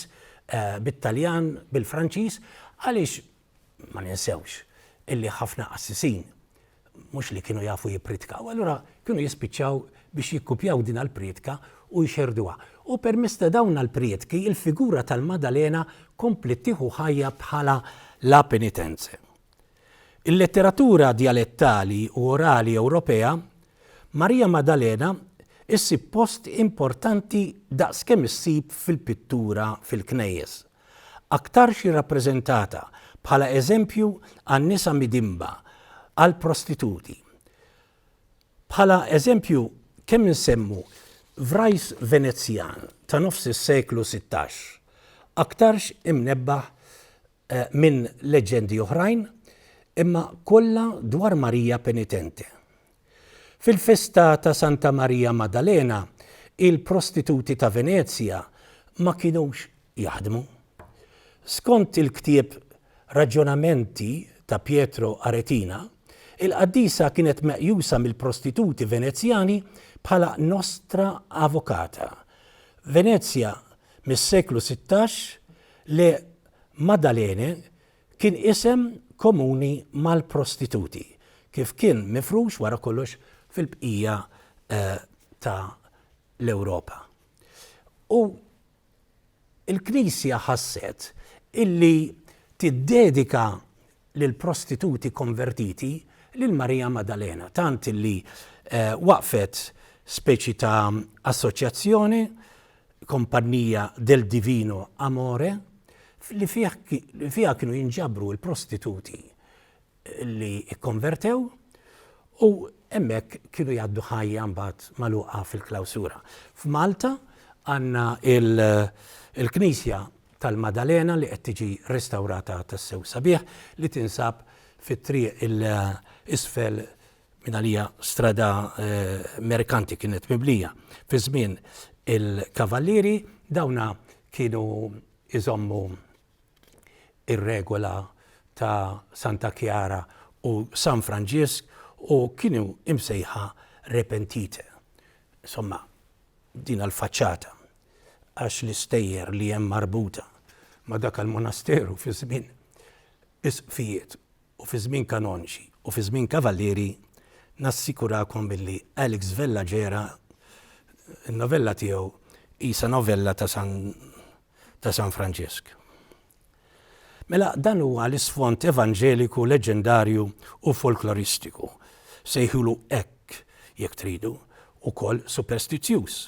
Speaker 2: eh, bit-Taljan, bil-Franċiż, għaliex ma ninsewx illi ħafna qassisin mhux li kienu jafu jippritkaw, allura kienu jispiċċaw biex jikkupjaw din l-prietka u jxerrduha. U permezz ta' dawn l-prietki il-figura tal-Madalena kompliet tieħu ħajja bħala la penitenze. Il-letteratura djalettali u orali Ewropea, Marija Madalena issib post importanti daqs kemm issib fil-pittura fil-knejjes. Aktarx hi rappreżentata bħala eżempju għan-nisa midinba, għall-prostituti. Bħala eżempju kemm insemmu vrajs Venezjan ta' nofs is-seklu 16, aktarx imnebbaħ minn leġġendi oħrajn, imma kollha dwar Marija penitente. Fil-festa ta' Santa Marija Maddalena, il-prostituti ta' Venezja ma kinux jaħdmu. Skont il-ktieb Raġjonamenti ta' Pietro Aretina, il-qaddisa kienet meqjusa mill-prostituti Venezjani bħala nostra avocata. Venezja mis-seklu 16 le Maddalene Kien isem komuni mal-prostituti, kif kien mifrux wara kollox fil-bqija ta' l-Ewropa. U l-Knisja ħasset illi tiddedika lill-prostituti konvertiti lil Marija Maddalena, tant illi waqqfet speċi ta' assoċjazzjoni Compagnia del Divino Amore, li fiha kienu jinġabru l-prostituti li kkonvertew u hemmhekk kienu jgħaddu ħajja mbagħad magħluqa fil-klawsura. F'Malta għandna il-knisja tal-Madalena li qed tiġi restawrata tassew sabiħ li tinsab fit-triq il-isfel Mingħalija strada merkanti kienet mibnija fi żmien il-Kavallieri, dawna kienu jżommu ir-regola ta' Santa Chiara u San Franġisk u kienu imsejħa repentite. Insomma, din l-faċċata għax l-istejjer li hemm marbuta ma' dak il-monasteru fi żmien isqfijiet u fi żmien kanoniċi u fi żmien kavallieri nassikurakom billi Alex Vella Gera n-novella tiegħu qisha novella ta' San ta' San Franġisk. Mela dan huwa l-isfond evanġeliku leġġendarju u folkloristiku, sejħulu hekk jekk tridu, ukoll superstizzjuż,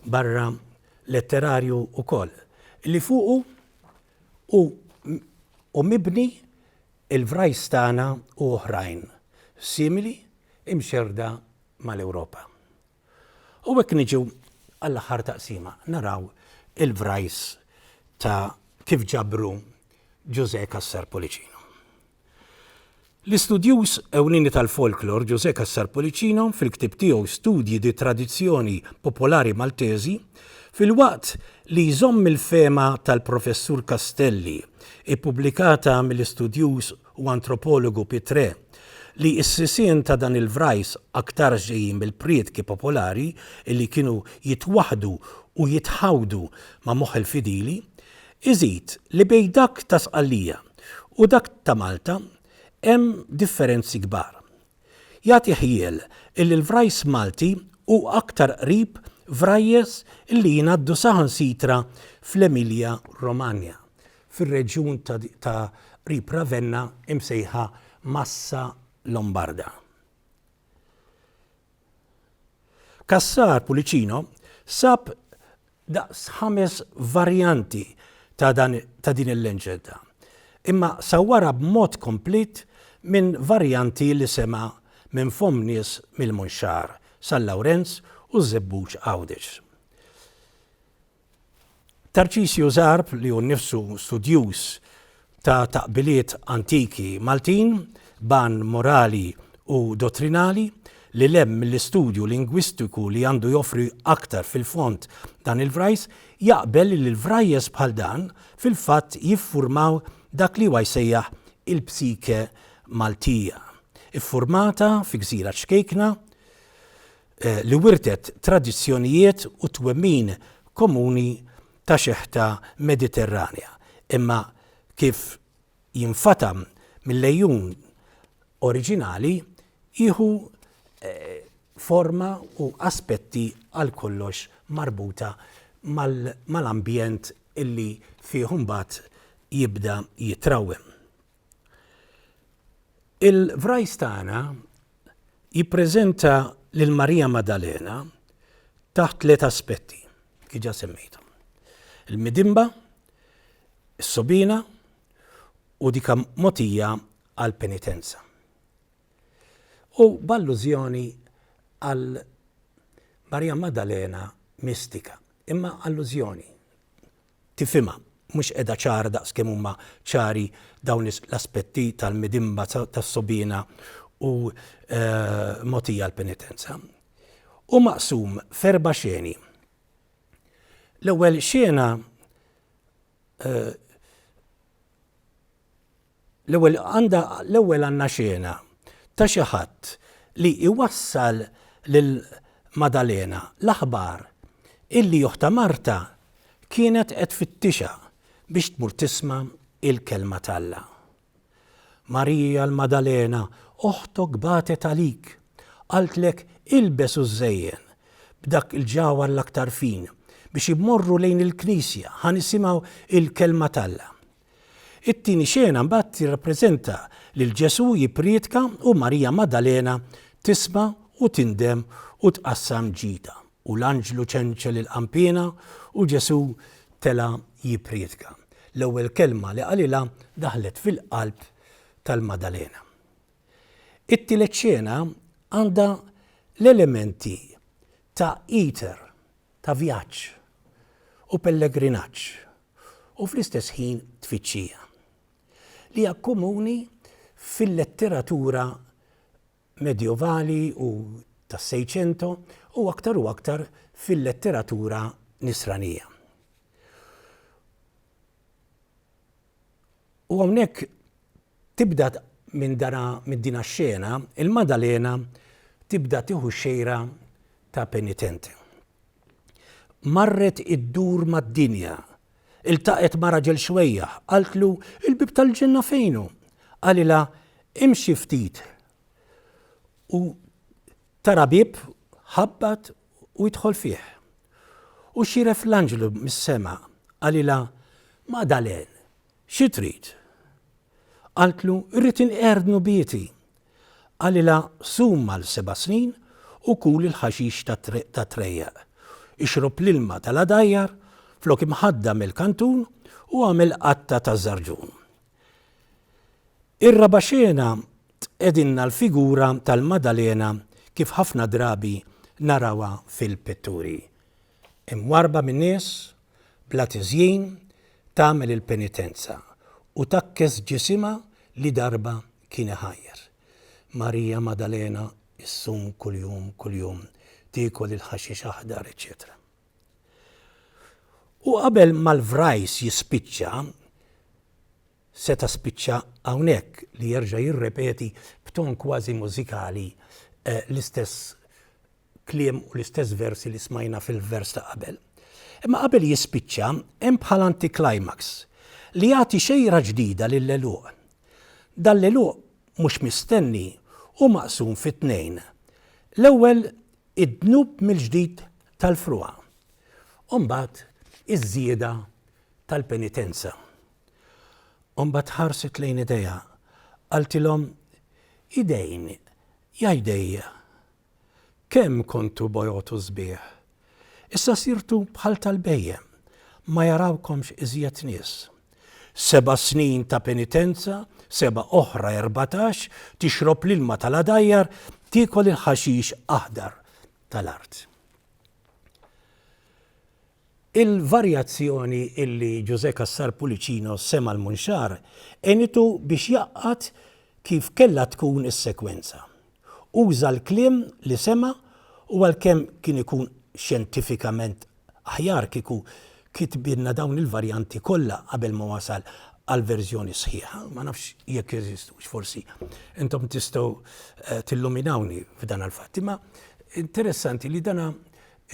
Speaker 2: barra letterarju ukoll, li fuqu hu hu mibni il-vrajs tagħna u oħrajn simili imxerrda mal-Ewropa. U hekk niġu għall-aħħar taqsima, naraw il-vrajs ta' kif ġabru Ġużè Cassar Pullicino. L-istudjuż ewlieni tal-folklor Ġużè Cassar Pullicino fil-ktieb tiegħu Studji di Tradizioni Popolari Maltesi, filwaqt li jżomm il-fehma tal-Professur Castelli ippubblikata mill-istudjuż u antropologu Pitrè li s-sisien ta' dan il-vrajs aktarx ġejjin mill-prietki popolari li kienu jitwaħħdu u jitħawdu ma' moħħ il-fidili, iżid li bejn dak ta' Sqallija u dak ta' Malta hemm differenzi kbar. Jagħti ħjiel illi l-vrajs Malti hu aktar qrib vrajjes illi jingħaddu saħansitra fl-Emilia Romagna, fir-reġjun ta' qrib Ravenna imsejħa Massa Lombarda. Cassar Pullicino sab daqs ħames varjanti ta' dan ta' din il-leġġenda. imma sawwarha b'mod komplet minn varjanti li sema' minn fomm nies mill-Munxar, San Lawrenz u ż-Żebbuġ Għawdex. Tarċisju Zarb, li hu nnifsu studjuż ta' taqbiliet antiki Maltin, b'għan morali u dottrinali, lil hemm mill-istudju lingwistiku li għandu joffri aktar fil-fond dan il-vrajs, jaqbel li l-vrajjes bħal dan fil-fatt jiffurmaw dak li huwa jsejjaħ il-psike Maltija, iffurmata fi gżira ċkejkna, li wirtet tradizzjonijiet u twemmin komuni ta' xeħta Mediterranja, imma kif jinfatam mill-għejun oriġinali jieħu forma u aspetti għal kollox marbuta mal-ambjent illi fih imbagħad jibda jitrawwem. Il-vrajs tagħna jippreżenta lil Marija Madalena taħt tliet aspetti, kif ġa semmejthom. Il-midinba, is-sogħbiena u dika mogħtija għall-penitenza. U b'allużjoni għal Marija Madalena mistika, imma allużjoni Tifhimha, mhux qiegħda ċara daqs kemm huma ċari dawn l-aspetti tal-midinba tas-sogħbiena u mogħtija l-penitenza. Hu maqsum f'erba' xeni. L-ewwel xena L-ewwel għandha l-ewwel għandna xena ta' xi ħadd li jwassal lil Madalena l-aħbar illi oħtha Marta kienet qed tfittixha biex tmur tisma' il-kelma t'Alla. Marija l-Madalena, oħtok bagħtet għalik, qaltlek ilbes u żżejjen b'dak il-ġawhar l-aktar fin biex immorru lejn il-knisja ħa nisimgħu il-kelma t'Alla. It-tieni xena mbagħad tirrappreżenta lil Ġesù jipprietka u Marija Maddalena tisma' u tindem u tqassam ġidha. U l-anġlu ċenċel il-qanpiena u Ġesù tela' jipprietka. L-ewwel kelma li qalilha daħlet fil-qalb tal-Maddalena. It-tielet xena għandha l-elementi ta' iter ta' vjaġġ u pellegrinaġġ u fl-istess ħin tfittxija, li hija komuni fil-letteratura medjovali u tas-Seicento u aktar u aktar fil-letteratura Nisranija. U hawnhekk tibda minn dana minn dina x-xena, il-Madalena tibda tieħu xejra ta' penitenti. Marret iddur mad-dinja, iltaqgħet ma' raġel xwejjaħ, qaltlu il-bieb tal-ġenna fejn hu? Qalilha imxi ftit u tara bieb ħabbat u idħol fih. U xiref l-anġlu mis-sema, qalilha Madalen, Xi trid? Qaltlu, Irrid inqerr dnubieti. Qalilha, Sum għal seba' snin u kul il-ħaxix tat-trejjaq. Ixrob l-ilma tal-għadajjar flok imħadda mill-kantun u agħmel qatta taż-żarġun. Ir-raba' xena tqegħdilna l-figura tal-Madalena kif ħafna drabi narawha fil-pitturi. Imwarrba min-nies, bla tiżjin, tagħmel il-penitenza u tgħakkes ġisimha li darba kien iħajjar. Marija Madalena issum kuljum kuljum, tiekol il-ħaxix aħdar, eċċetera. U qabel ma l-vrajs jispiċċa, seta' spiċċa hawnhekk li jerġa' jirrepeti b'ton kważi mużikali l-istess kliem u l-istess versi li smajna fil-vers ta' qabel. Imma qabel jispiċċa hemm bħal anticlimax li jagħti xejra ġdida lill-għeluq. Dan l-għeluq mhux mistenni hu maqsum fi tnejn. L-ewwel id-dnub mill-ġdid tal-frugħa u mbagħad iż-żieda tal-penitenza. U mbagħad ħarset lejn idejha, qaltilhom, Idejn, ja jdejja, Kemm kontu bojod u sbieħ! Issa sirtu bħal tal-bhejjem, ma jarawkomx iżjed nies. Seba' snin ta' penitenza, seba' oħra 14, tixrob l-ilma tal-għadajjar, tiekol il-ħaxix aħdar tal-art. Il-varjazzjoni illi Ġużè Cassar Pullicino sema' l-Munxar għenitu biex jgħaqqad kif kellha tkun is-sekwenza. Uża l-kliem li sema' u għalkemm kien ikun xjentifikament aħjar kieku kitbilna dawn il-varjanti kollha qabel ma wasal għall-verżjoni sħiħa, ma nafx jekk jeżistux, forsi intom tistgħu eh, tilluminawni f'dan għal-fatt. Imma interessanti li dana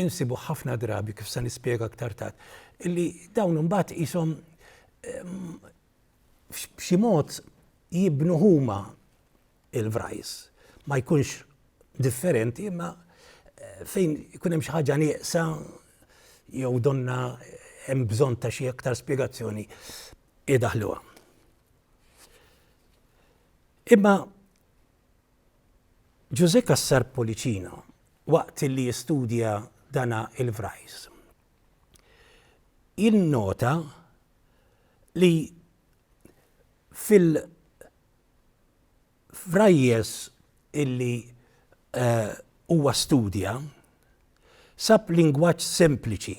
Speaker 2: insibu ħafna drabi kif se nispjega aktar tard, illi dawn imbagħad qishom ehm, b'xi mod jibnu huma il-vrajs. Ma jkunx differenti imma eh, fejn ikun hemm xi ħaġa nieqsa jew donna hemm bżonn ta' xi aktar spjegazzjoni idaħluha. Imma Ġużè Cassar Pullicino waqt li jistudja dana il-vrajs jinnota li fil-vrajjes illi eh, huwa studja sab lingwaġġ sempliċi,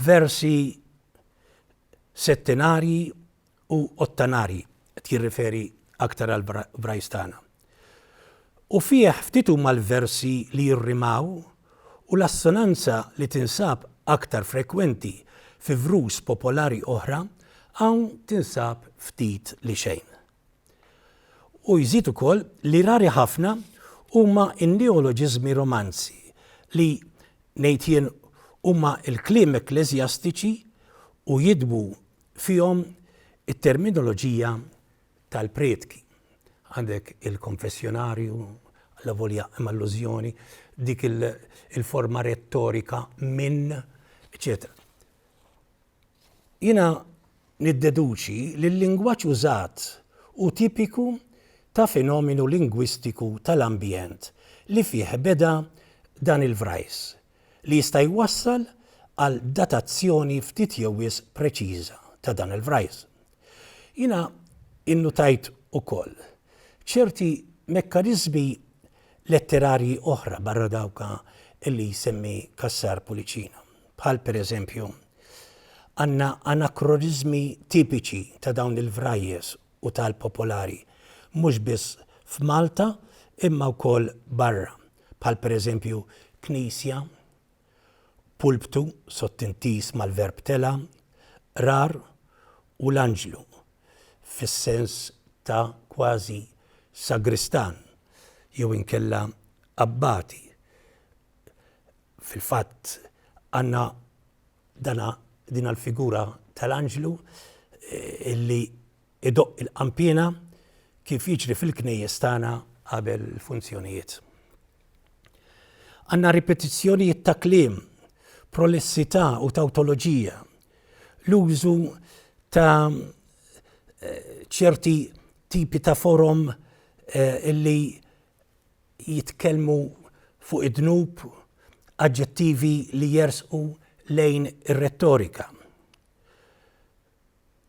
Speaker 2: versi settenarji u ottanarji, qed jirriferi aktar għall-vrajs tagħna. U fih ftit huma l-versi li jirrimaw u l-assonanza li tinsab aktar frekwenti fi vrus popolari oħra hawn tinsab ftit li xejn. U jżid ukoll li rari ħafna huma n-neoloġiżmi romanzi li, ngħid jien, huma l-kliem ekkleżjastiċi u jidwu fihom it-terminoloġija tal-prietki. Għandek il-konfessjonarju, allavolja hemm allużjoni, dik il-forma rettorika minn, eċċetera. Jiena niddeduċi li l-lingwaġġ użat hu tipiku ta' fenomenu lingwistiku tal-ambjent li fih beda dan il-vrajs, li jista' jwassal għal datazzjoni ftit jew wisq preċiża ta' dan il-vrajs. Jiena innutajt ukoll ċerti mekkaniżmi letterarji oħra barra dawk li jsemmi Cassar Pullicino, bħal pereżempju għandna anakroniżmi tipiċi ta' dawn il-vrajjes u tal-popolari, mhux biss f'Malta imma wkoll barra, bħal pereżempju knisja, pulptu, sottintiż mal-verb tela', qrar u l-anġlu, fis-sens ta' kważi sagristan jew inkella abbati. Fil-fatt għandna dana dina l-figura tal-anġlu eh, illi idoqq il-qanpiena kif jiġri fil-knejjes tagħna qabel il-funzjonijiet. Għandna ripetizzjonijiet ta' kliem, prolissità u tawtoloġija, l-użu ta' eh, ċerti tipi ta' forom eh, illi jitkellmu fuq id-dnub, aġġettivi li jersqu lejn ir-rettorika.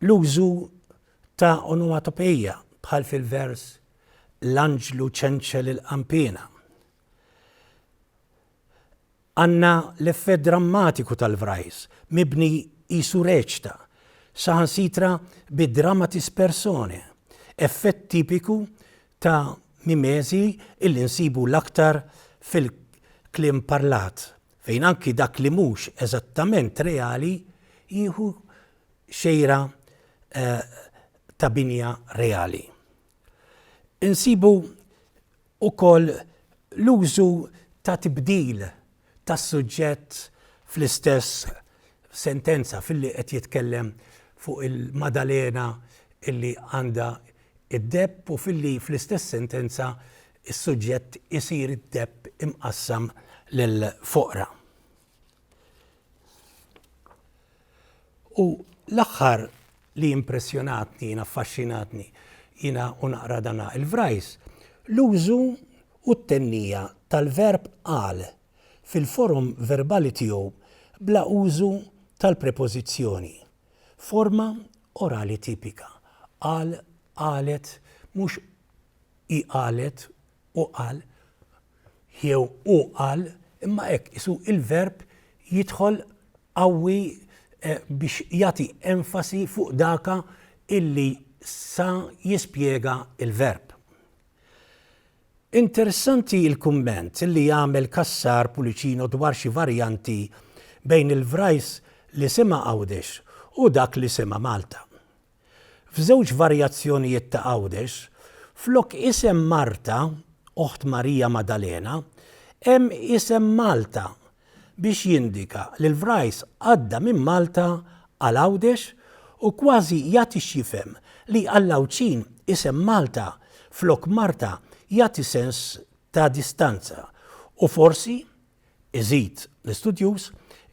Speaker 2: L-użu ta' onomatopeja bħal fil-vers L-anġlu ċenċel il-qanpiena. Għandna l-effett drammatiku tal-vrajs, mibni qisu reċta, saħansitra bi dramatis personae, effett tipiku ta' mimesi illi nsibu l-aktar fil-kliem parlat, fejn anki dak li mhux eżattament reali jieħu xejra ta' binja reali. Insibu wkoll l-użu ta' tibdil tas-suġġett fl-istess sentenza filli qed jitkellem fuq il-Madalena illi għandha id-deheb u filli fl-istess sentenza s-suġġett isir id-deheb imqassam lill-foqra. U l-aħħar li impressjonatni, jiena affaxxinatni, jiena u naqra dana il-vrajs, l-użu u t-tennija tal-verb qal fil-forom verbali tiegħu bla użu tal-prepożizzjoni, forma. orali tipika. Qal, qalet, mhux hi qalet u qal, jew hu qal, imma hekk qisu il-verb jidħol qawwi biex jagħti enfasi fuq daka illi sa jispjega l-verb. Interessanti l-kumment li jagħmel Cassar Pullicino dwar xi varjanti bejn il-vrajs li sema' Għawdex u dak li sema' Malta. F'żewġ varjazzjonijiet ta' Għawdex, flok isem Marta, oħt Marija Madalena, hemm isem Malta biex jindika li l-vrajs għadda minn Malta għal Għawdex u kważi jagħti x'jifhem li għall-Għawdxin isem Malta flok Marta jagħti sens ta' distanza u forsi, iżid l-istudjuż,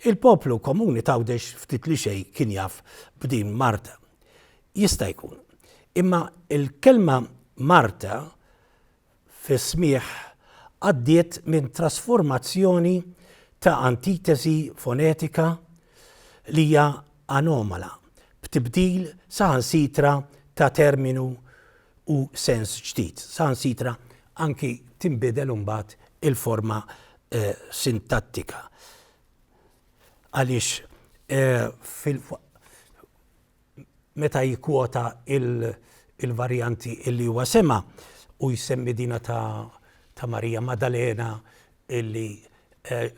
Speaker 2: il-poplu komuni t'Għawdex ftit li xejn kien jaf b'din Marta. Jista' jkun. Imma l-kelma Marta fis-smigħ għaddiet minn trasformazzjoni ta' antitesi fonetika li hija anomala, b'tibdil saħansitra ta' terminu u sens ġdid. Saħansitra anki tinbidel imbagħad il-forma sintattika. Għaliex fil meta jikkwota il-varjanti illi huwa sema' u jsemmi dina ta' ta' Marija Madalena illi eh,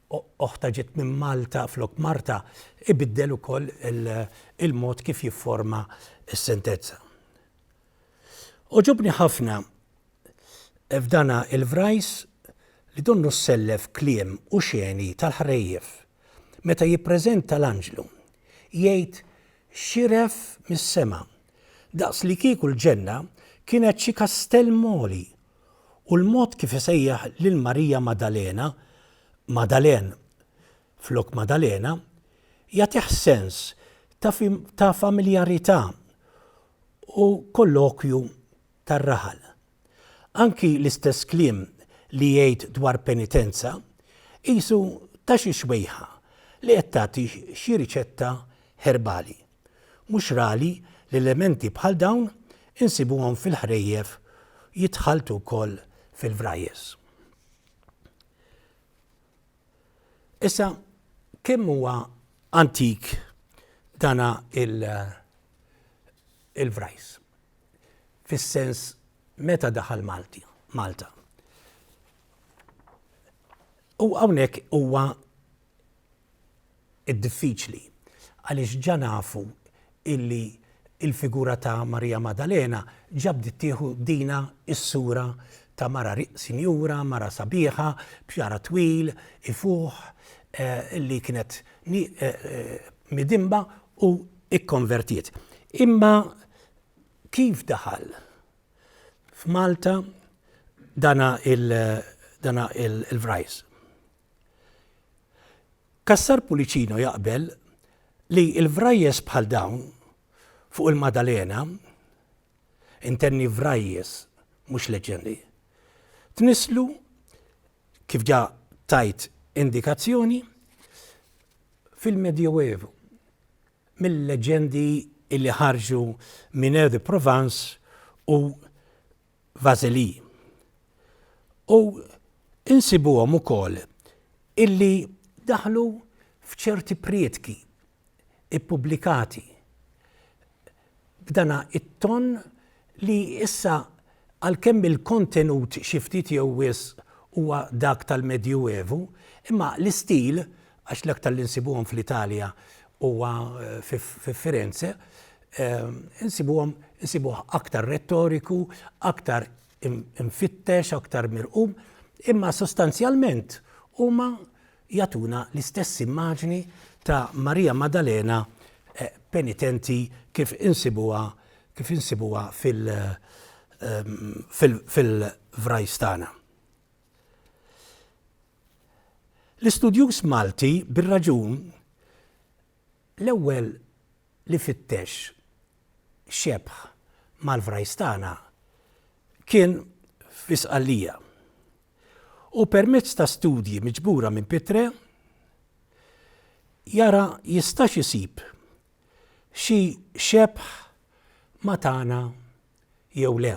Speaker 2: oħta ġiet minn Malta flok Marta, ibiddel ukoll il-mod kif jifforma s-sentenza. Oġobni ħafna f'dana il-vrajs li donnu ssellef kliem u xeni tal-ħrejjef meta jippreżenta l-anġlu, jgħid xiref mis-sema, daqs li kieku l-ġenna kienet xi kastell m'għoli, u l-mod kif isejjaħ lil Marija Madalena, Madalen flok Madalena, jagħtih sens ta' ta' familjarità u kollokju tar-raħal. Anki l-istess kliem li jgħid dwar penitenza qisu ta' xi xwejħa li qed tagħti xi riċetta herbali. Mhux rali li elementi bħal dawn insibuhom fil-ħrejjef jitħalltu wkoll fil-vrajjes. Issa kemm huwa antik dana il-vrajs? Fis-sens meta daħal Malti, Malta. U hawnhekk huwa id-diffiċli għaliex ġa nafu illi il-figura ta' Marija Madalena ġa bdiet tieħu dina s-sura ta' mara sinjura, mara sabiħa, b'xagħarha twil, ifuħ, illi kienet midinba u ikkonvertiet. Imma kif daħal f'Malta dana il-vrajs? Cassar Pullicino jaqbel li l-vrajjes bħal dawn fuq il-Madalena, intenni vrajjes mhux leġġendi, tnisslu kif ġa tajt indikazzjoni fil-Medjoevu mil-leġġendi li ħarġu minn Air de Provence u Vasely. U insibuhom ukoll illi daħlu f'ċerti prietki ippubblikati b'dana it-ton li issa għalkemm il-kontenut xi ftit jew wisq huwa dak tal-Medjuevu, imma l-istil, għax l-aktar li nsibuhom fl-Italja huwa fi Firenze, insibuhom insibuh aktar rettoriku, aktar imfittex, aktar mirqum, imma sostanzjalment huma jagħtuna l-istess immaġni ta' Marija Maddalena penitenti kif insibuha kif insibuha fil fil-vrajs tagħna. L-istudjuż Malti bir-raġun l-ewwel li fittex xebh mal-vrajs tagħna kien fi Sqallija. U permezz ta' studji miġbura minn Pitrè jara jistax isib. xi xebh ma' tagħna jew le.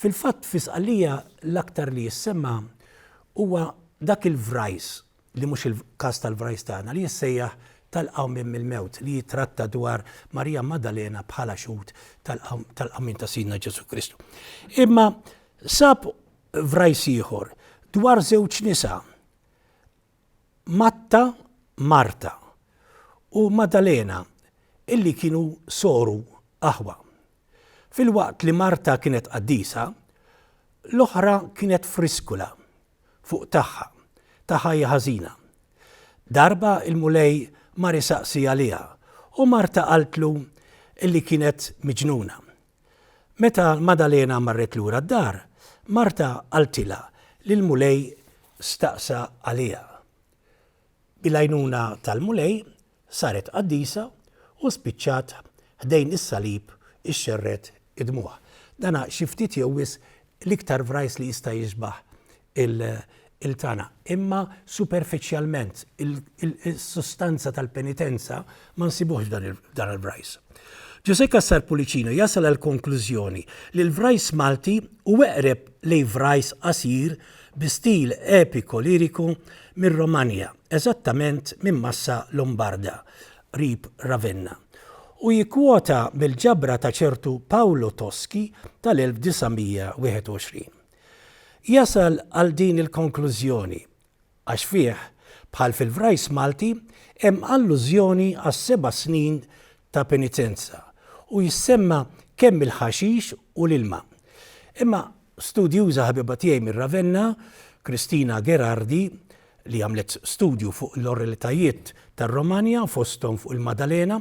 Speaker 2: Fil-fatt fi Sqallija l-aktar li jissemma huwa dak il-vrajs, li mhux il-każ tal-vrajs tagħna, li jissejjaħ tal-qawmien mill-mewt li jittratta dwar Marija Maddalena bħala xhud tal-qawmien ta' Sidna Ġesù Kristu. Imma sab vrajs ieħor dwar żewġ nisa, Matta, Marta, u Maddalena illi kienu soru aħwa. Filwaqt li Marta kienet qaddisa, l-oħra kienet friskula fuq tagħha, ta' ħajja ħażina. Darba l-Mulej mar isaqsi għaliha u Marta qaltlu illi kienet miġnuna. Meta Madalena marret lura d-dar, Marta qaltilha li l-Mulej staqsa għaliha. Bil-għajnuna tal-Mulej saret qaddisa u spiċċat ħdejn is-salib ixxerred id-dmugħ. Dana xi ftit jew wisq l-iktar vrajs li jista' jixbah il-tagħna. Imma superfiċjalment is-sustanza tal-penitenza ma nsibuhx f'dan il-vrajs. Ġużè Cassar Pullicino jasal għall-konklużjoni li l-vrajs Malti hu eqreb lejn vrajs qasir bi stil epiko-liriku mir-Romanja, eżattament minn Massa Lombarda, qrib Ravenna, u jikkwota mill-ġabra ta' ċertu Paolo Toschi tal-1921. Jasal għal din il-konklużjoni għax fih, bħal fil-Vrajs Malti, hemm allużjoni għas-seba' snin ta' penitenza u jissemma kemm il-ħaxix u l-ilma. Imma Studjuża ħabiba tiegħi minn Ravenna, Cristina Gherardi, li għamlet studju fuq l-oralitajiet tar-Romanja, fosthom fuq il-Madalena,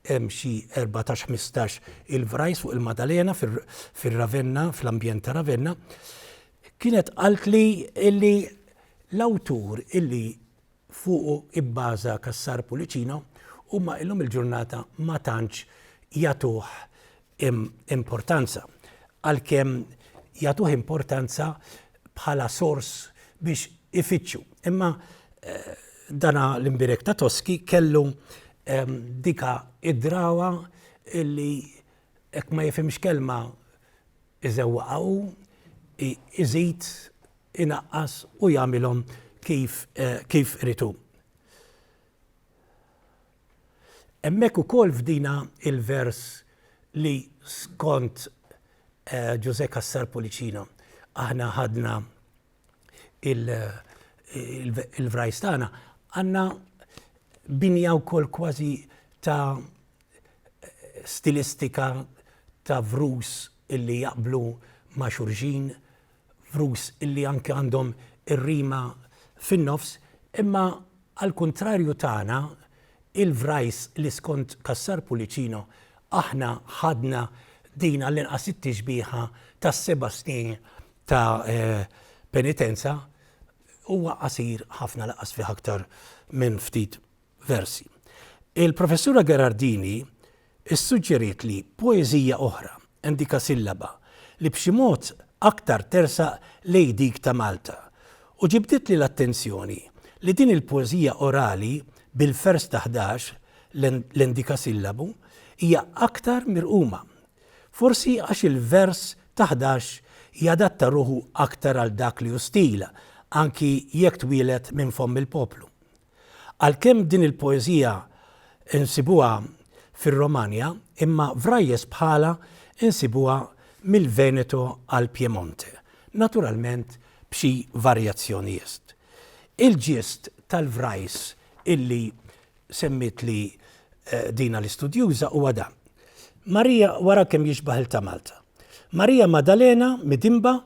Speaker 2: hemm xi 14 15 il-vrajs fuq il-Madalena fir-Ravenna, fl-ambjent ta' Ravenna, kienet qaltli illi l-awtur illi fuqu ibbaża Cassar Pullicino huma illum il-ġurnata ma tantx jagħtuh importanza, għalkemm jagħtuh importanza bħala sors biex ifittxu. Imma eh, dana l-imbirek ta' Toski kellu ehm, dika id-drawa illi hekk ma jifhimx kelma iżewwaqha hu, iżid, inaqqas u jagħmilhom kif eh, kif irid hu. Hemmhekk ukoll f'dina il-vers li skont eh, Ġużè Cassar Pullicino aħna ħadna il-vrajs tagħna, għandna binja wkoll kważi ta' stilistika ta' vrus illi jaqblu ma' xulxin, vrus illi anke għandhom ir-rima fin-nofs, imma għall-kuntrarju tagħna, il-vrajs li skont Cassar Pullicino aħna ħadna din għall-inqas it-tixbiha tas-seba' snin ta' penitenza, huwa qasir ħafna lanqas fih aktar minn ftit versi. Il-Professura Gherardini ssuġġerietli poeżija oħra, endikasillaba, li b'xi mod aktar tersaq lejn dik ta' Malta, u ġibditli l-attenzjoni li din il-poeżija orali bil-fers ta' 11, l-endikasillabu, hija aktar mirquma. Forsi għax il-vers ta' 11 jadatta ruħu aktar għal dak li hu stil, anki jekk twieled minn fomm il-poplu. Għalkemm din il-poeżija nsibuha fir-Romanja, imma vrajjes bħalha nsibuha mill-Veneto għall-Piemonte, naturalment b'xi varjazzjonijiet. Il-ġist tal-vrajs illi semmietli dina l-istudjuża huwa dan. Marija, wara kemm jixbah il ta' Malta. Marija Madalena midinba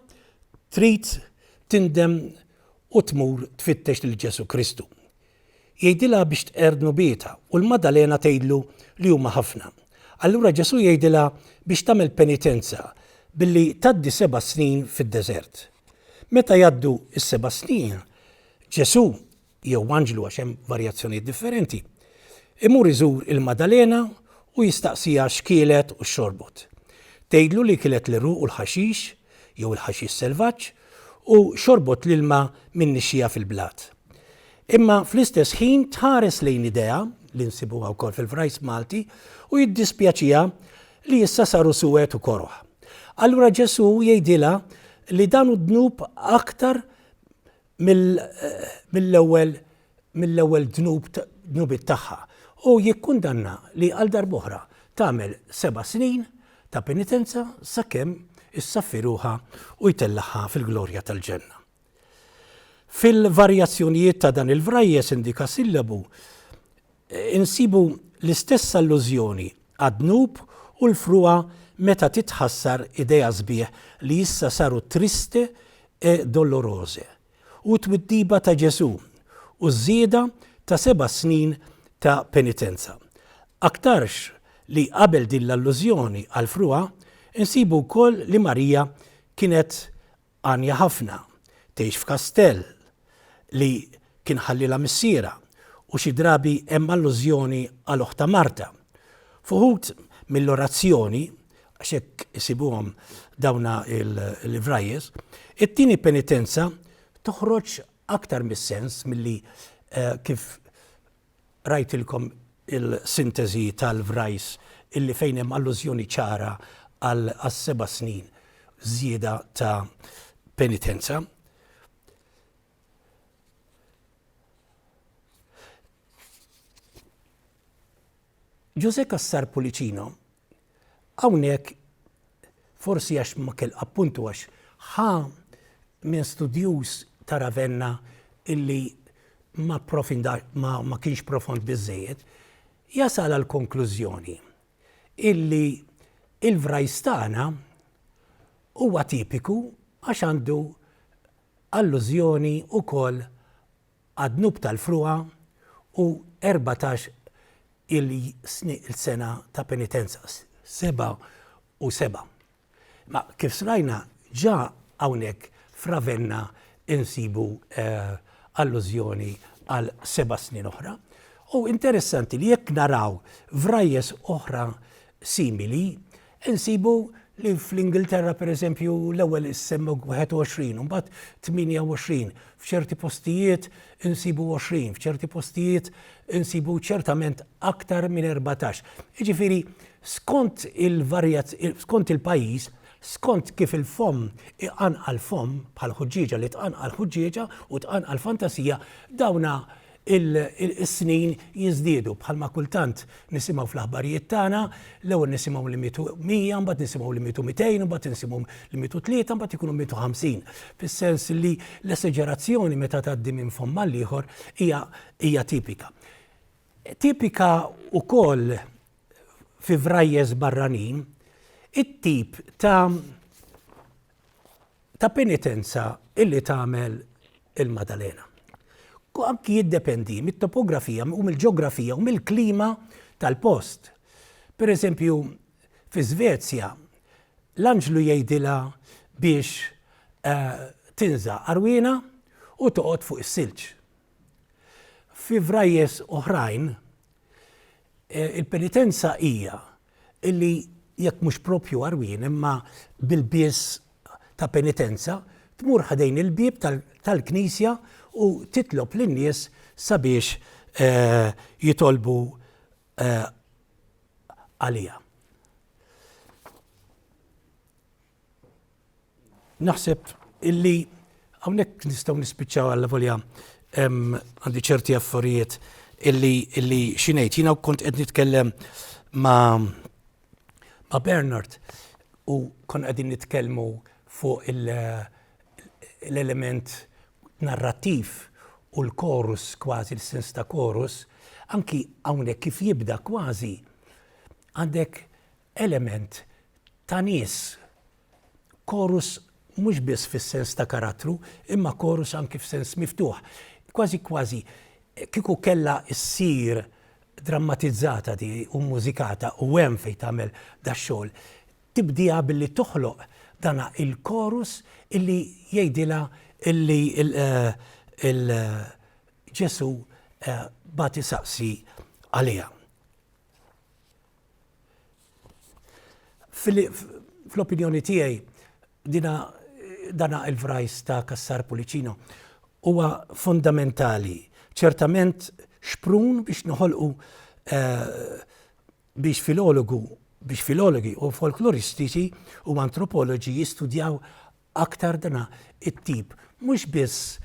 Speaker 2: trid tindem u tmur tfittex lil Ġesù Kristu. Jgħidilha biex tqerr dnubietha u l-Madalena tgħidlu li huma ħafna. Allura Ġesù jgħidilha biex tagħmel penitenza billi tgħaddi seba' snin fid-deżert. Meta jgħaddu s-seba' snin, Ġesù jew anġlu għax hemm varjazzjonijiet differenti, imur iżur il-Madalena u jistaqsiha x'kielet u x'xorbot. Tgħidlu li kielet l-għeruq u l-ħaxix, jew il-ħaxix selvaġġ, u xorbot l-ilma minn nixxiegħa fil-blat. Imma fl-istess ħin tħares lejn idejha, li nsibuha wkoll fil-Vrajs Malti, u jiddispjaċiha li issa saru suwed u koroh. Allura Ġesù jgħidilha li dan hu dnub aktar mill-ewwel mill-ewwel dnub dnubiet tagħha u jikkundanna li għal darb'oħra tagħmel seba' snin ta' penitenza sakemm issaffi ruħha u jtellagħha fil-glorja tal-ġenna. Fil-varjazzjonijiet ta' dan il-vrajjes indikasillabu insibu l-istess allużjoni għad-dnub u l-frugħa meta titħassar idejha sbieħ li issa saru triste e dolorose u t-twiddiba ta' Ġesù u ż-żieda ta' seba' snin ta' penitenza. Aktarx li qabel din l-allużjoni għall-frugħa insibu wkoll li Marija kienet Għanja ħafna, tgħix f'kastell li kien ħallielha missierha u xi drabi hemm allużjoni għal oħtha Marta. F'uħud mill-orazzjoni, għax hekk isibuhom dawna l-ivrajjes, it-tieni penitenza toħroġ aktar mis-sens milli kif Rajtilkom il-sintesi tal-Vrajs illi fejn hemm allużjoni ċara għal għas-seba' snin żieda ta' penitenza. Ġużè Cassar Pullicino hawnhekk forsi għax ma kell appuntu għax ħa minn studjuż ta' Ravenna illi ma profinda ma, ma kienx profond biżżejjed, jasal għal konklużjoni illi il-vrajs tagħna huwa tipiku għax għandu allużjoni wkoll għad-dnub tal-frugħa u 14 il sena ta' penitenza, seba' u seba'. Ma kif srajna ġa hawnhekk f'Ravenna insibu allużjoni għal seba' snin oħra. U interessanti li jekk naraw vrajjes oħra simili, insibu li fl-Ingilterra pereżempju l-ewwel issemmew 21, imbagħad 28, f'ċerti postijiet insibu 20, f'ċerti postijiet insibu ċertament aktar minn 14. Jiġifieri skont il-varjaz skont il-pajjiż, skont kif il-fomm iqanqal fomm bħal ħuġġieġa li tqanqal ħuġġieġa u tqanqal fantasija, dawna is-snin jiżdiedu bħalma kultant nisimgħu fl-aħbarijiet tagħna, l-ewwel nisimgħu li mietu 100, mbagħad nisimgħu li mietu 200, mbagħad nisimgħu li mietu tlieta, mbagħad ikunu mietu 50. Fis-sens li l-eseġerazzjoni meta tgħaddi minn fomm għall-ieħor hija hija tipika. Tipika wkoll fi vrajjes barranin it-tip ta' ta' penitenza illi tagħmel il-Madalena. Anki jiddependi mit-topografija u mill-ġeografija u mill-klima tal-post. Per eżempju, fi Svezja, l-anġlu jgħidilha biex eh, tinża' għarwiena u toqgħod fuq is-silġ. Fi vrajjes oħrajn, eh, il-penitenza hija illi jekk mhux propju għarwien imma bil-bies ta' penitenza, tmur ħdejn il-bieb tal-knisja u titlob lin-nies sabiex eh, jitolbu eh, għaliha. Naħseb illi hawnhekk nistgħu nispiċċaw għalla volja għandi ċerti affarijiet illi illi xi ngħid. Jiena kont qed nitkellem ma' ma' Bernard u kon qegħdin nitkellmu fuq l-element narrattiv u l-chorus kważi l-sens ta' chorus, anki hawnhekk kif jibda kważi għandek element ta' nies Chorus mhux biss fis-sens ta' karattru, imma chorus anki f'sens miftuħ. Kważi kważi kieku kellha ssir drammatizzata di u mużikata u hemm fejn tagħmel dax-xogħol, tibdiha billi toħloq dana il-chorus illi jgħidilha illi il Ġesù bagħat isaqsi għaliha. Fl-opinjoni tiegħi dina dana il-vrajs ta' Cassar Pullicino huwa fundamentali. Ċertament xprun biex noħolqu biex filologu biex filologi u folkloristiċi u antropoloġi jistudjaw aktar dana it-tip mhux biss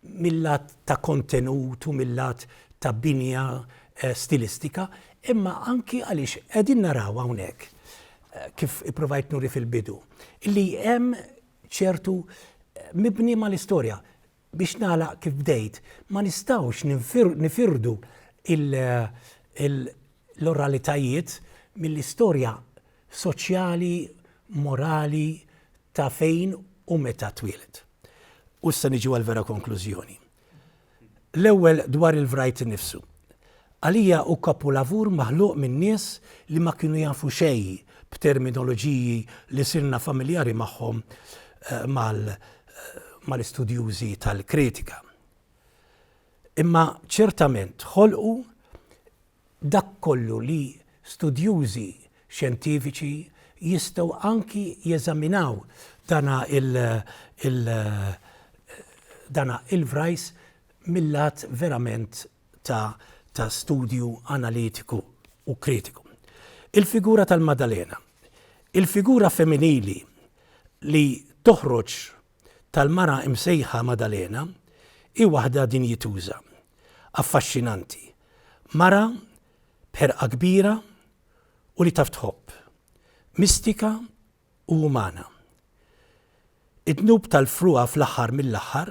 Speaker 2: mil-lat ta' kontenut u mil-lat ta' binja stilistika, imma anki għaliex qegħdin naraw hawnhekk, kif ippruvajt nuri fil-bidu, li hemm ċertu mibni mal-istorja. Biex nagħlaq kif bdejt, ma nistgħux nifirdu l-oralitajiet mill-istorja soċjali, morali ta' fejn u meta twieled. U issa niġu għall-vera konklużjoni. L-ewwel dwar il-vrajt innifsu. Għalija hu kapulavur maħluq minn nies li ma kienu jafu xejn b'terminoloġiji li sirna familjari magħhom mal-istudjużi tal-kritika. Imma ċertament ħolqu dak kollu li studjużi xjentifiċi jistgħu anki jeżaminaw dana il il dana il-vrajs mil-lat verament ta' ta' studju analitiku u kritiku. Il-figura tal-Madalena. Il-figura femminili li toħroġ tal-mara imsejħa Madalena hi waħda dinjituża, affaxxinanti, mara b'ħerqa kbira u li taf tħobb, mistika u umana. Id-dnub tal-frugħa fl-aħħar mill-aħħar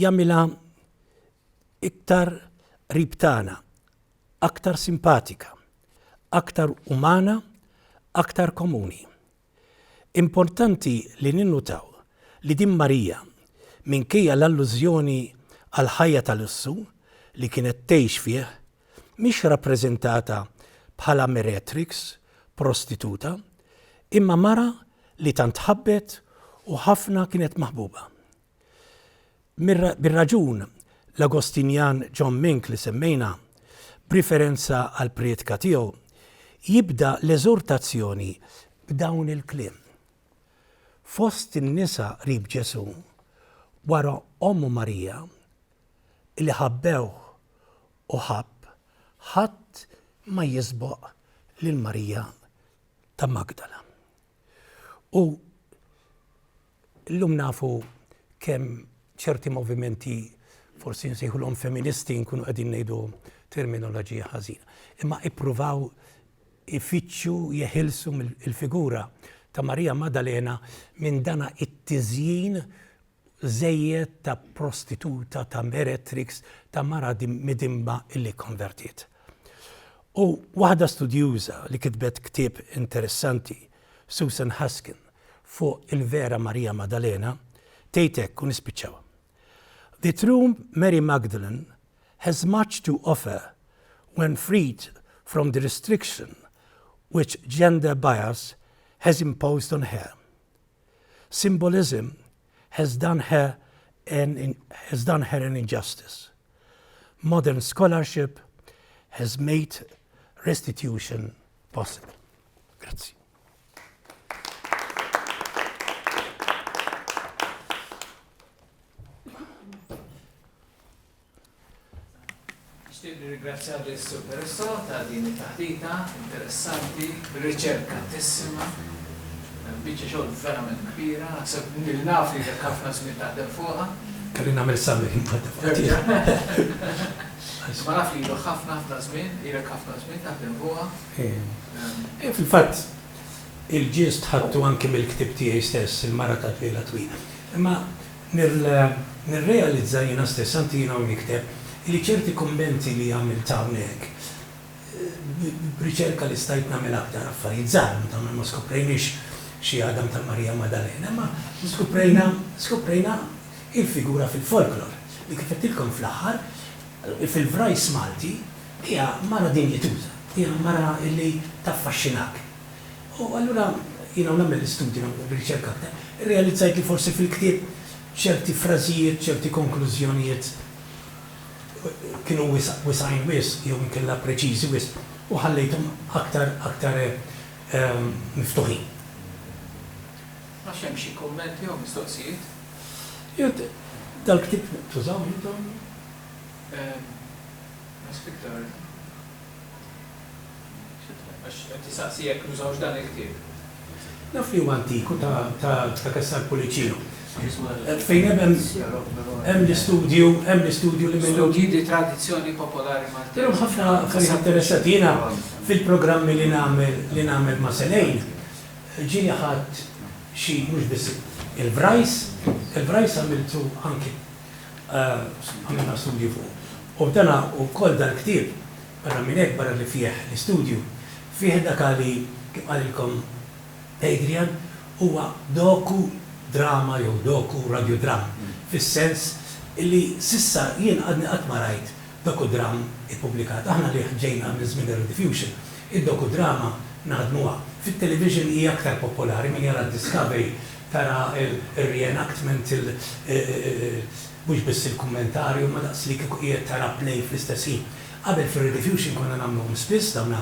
Speaker 2: jagħmilha iktar qrib tagħna, aktar simpatika, aktar umana, aktar komuni. Importanti li ninnutaw li din Marija, minkejja l-allużjoni għall-ħajja ta' lussu li kienet tgħix fih, mhix rappreżentata bħala meretrix, prostituta, imma mara li tant ħabbet u ħafna kienet maħbuba. Bir-raġun, l-Agostinjan John Mink li semmejna, b'riferenza għall-prietka tiegħu, jibda l-eżortazzjoni b'dawn il-kliem, Fost in-nisa qrib Ġesù, wara ommu Marija, li ħabbewh u ħabb, ħadd ma jisboq lil Marija ta' Magdala. U Illum nafu kemm ċerti movimenti forsi nsejħulhom feministi nkunu qegħdin ngħidu terminoloġija ħażina. Imma ippruvaw ifittxu jeħilsu mill-figura ta' Marija Maddalena minn dana it-tiżjin żejjed ta' prostituta, ta' meretrix, ta' mara midinba illi kkonvertiet. U waħda studjuża li kitbet ktieb interessanti, Susan Haskin, fuq il-vera Marija Maddalena, tgħid hekk u nispiċċaw. The true Mary Magdalene has much to offer when freed from the restriction which gender bias has imposed on her. Symbolism has done her an, has done her an injustice. Modern scholarship has made restitution possible. Grazzi.
Speaker 1: Nixtieq nirringrazzja lis Sur Peresso ta' din it-taħdita interessanti, riċerkatissima, biċċa xogħol verament kbira, naħseb li naf li ilek ħafna żmien taħdem fuqha.
Speaker 2: Kelli nagħmel summary imbagħad.
Speaker 1: Ma naf li ilu ħafna ħafna żmien, ilek ħafna żmien taħdem fuqha.
Speaker 2: Fil-fatt, il-ġist ħadtu anki mill-ktieb tiegħi stess, Il-Mara tat-Lejla Twila. Imma nirrealizza jiena stess, anki jiena u nikteb, li ċerti kummenti li għamilt hawnhekk, b'riċerka li stajt nagħmel aktar affarijiet żgħar, meta ma skoprejniex xi għadam ta' Marija Maddalena, imma skoprejna skoprejna il-figura fil-folklor, li kif għedtilkom fl-aħħar, fil-vrajs Malti, hija mara dinjituża, hija mara li taffaxxinak. U allura jiena u nagħmel l-istudji, nagħmel riċerka aktar, irrealizzajt li forsi fil-ktieb ċerti frażijiet, ċerti konklużjonijiet kienu wisgħin wisq jew inkella preċiżi wisq u ħallejthom aktar aktar miftuħin.
Speaker 1: Ma nafx hemm xi kummenti jew mistoqsijiet?
Speaker 2: Dal-ktieb tużawh intom?
Speaker 1: Naħseb iktar. Għax qed isaqsi jekk nużawx dan il-ktieb.
Speaker 2: Naf li huwa antik u ta' ta' Cassar Pullicino. Fejn hemm hemm l-istudju hemm l-istudju li minnu.
Speaker 1: Studji di tradizzjoni popolari Maltese.
Speaker 2: Hemm ħafna affarijiet interessanti. Jiena fil-programmi li nagħmel li nagħmel ma' Selaine ġieli ħadt xi mhux biss il-vrajs, il-vrajs għamiltu anki għamilna studju fuqu. U dana wkoll dal-ktieb Barra minn hekk, barra li fih l-istudju, fih dak li, kif qalilkom Adrian, huwa doku-drama jew doku-radiodramm, fis-sens li s'issa jien għadni qatt ma rajt dokudramm ippubblikat. Aħna li ġejna minn żmien ir-Rediffusion, id-dokudrama naħdmuha. Fit-television hi aktar popolari, min jara d-Discovery tara r-reenactment, mhux biss il-kummentarju imma daqs li kieku qiegħed tara play fl-istess ħin. Qabel fir-Rediffusion konna nagħmluhom spiss dawn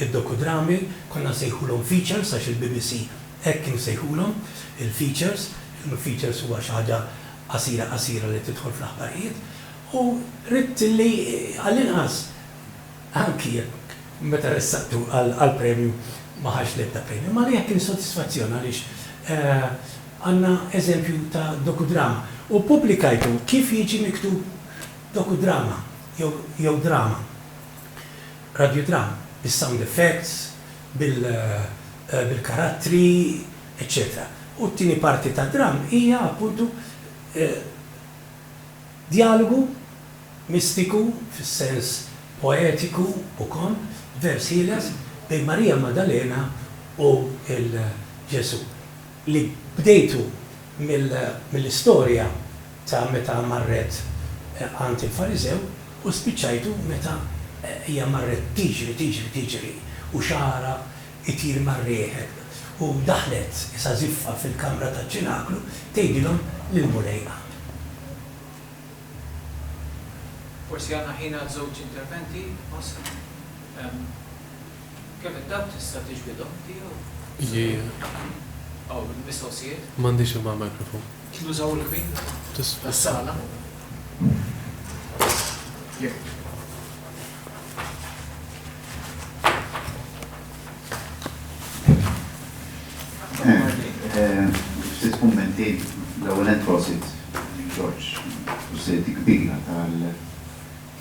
Speaker 2: id-dokudrami, konna nsejħulhom features għax il-BBC hekk kienu jsejħulhom, il-features. Illum il-features huwa xi ħaġa qasira qasira li tidħol fl-aħbarijiet. U ridt li għall-inqas, anki jekk meta ressaqtu għall-premju ma ħax l-ebda premju, imma għalija kien sodisfazzjon għaliex għandna eżempju ta' dokudrama. U ppubblikajtu kif jiġi miktub dokudrama. jew jew drama, radjudramm, bis-sound effects, bil bil-karattri, eċċetera U t-tieni parti tad-dramm hija appuntu djalogu mistiku fis-sens poetiku ukoll, vers ħieles, bejn Marija Maddalena u l Ġesù, li bdejtu mill mill-istorja ta' meta marret għand il-Fariżew u spiċċajtu meta hija marret tiġri, tiġri, tiġri u xagħarha jtir mar-riħ hekk u daħlet isa żiffa fil-kamra taċ-ċinaklu tgħidilhom li l-Mulej qam.
Speaker 1: Forsi għandna ħin għal żewġ interventi qosra. Kevin, dawk tista' tiġbidhom inti jew?
Speaker 3: Jien.
Speaker 1: Aw, il-mistoqsijiet?
Speaker 3: M'għandix imma microphone.
Speaker 1: Nużaw il-kbir?
Speaker 3: Tista'.
Speaker 1: Tas-sala. Jekk.
Speaker 4: Ftit kummenti, l-ewwel nett prosit George, prosit kbira tal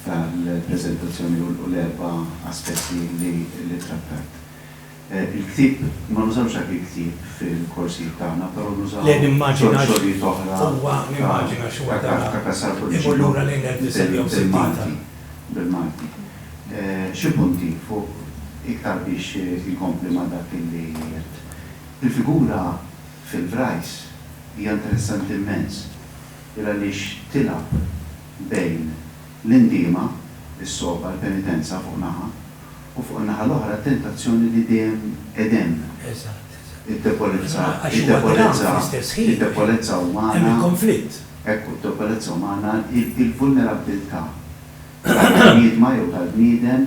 Speaker 4: tal-preżentazzjoni u l-erba' aspetti li trattajt. Il-ktieb, ma nużawx dak il-ktieb fil-korsijiet tagħna, però nużaw
Speaker 2: Le nimmaġina
Speaker 4: xogħlijiet oħra
Speaker 2: huwa nimmaġina x'huwa
Speaker 4: ta' Cassar
Speaker 2: imur
Speaker 4: Pullicino
Speaker 2: lura lejn l-1960
Speaker 4: bil-Malti. Bil-Malti. Xi punti fuq iktar biex inkompli ma' dak li għedt. Il-figura fil-Vrajs hija interessanti immens il-għaliex tilgħab bejn l-indiema, is-sogħba, il-penitenza fuq naħa, u fuq in-naħa l-oħra t-tentazzjoni li dejjem qed hemm.
Speaker 2: Eżatt, eżatt.
Speaker 4: Id-debolezza,
Speaker 2: Għax huwa dramm
Speaker 4: id-debolezza,
Speaker 2: fl-istess ħin.
Speaker 4: id-debolezza
Speaker 2: Hemm
Speaker 4: umana,
Speaker 2: il-konflitt.
Speaker 4: ekku, d-debolezza umana, il-vulnerabbiltà tal-bniedma jew tal-bniedem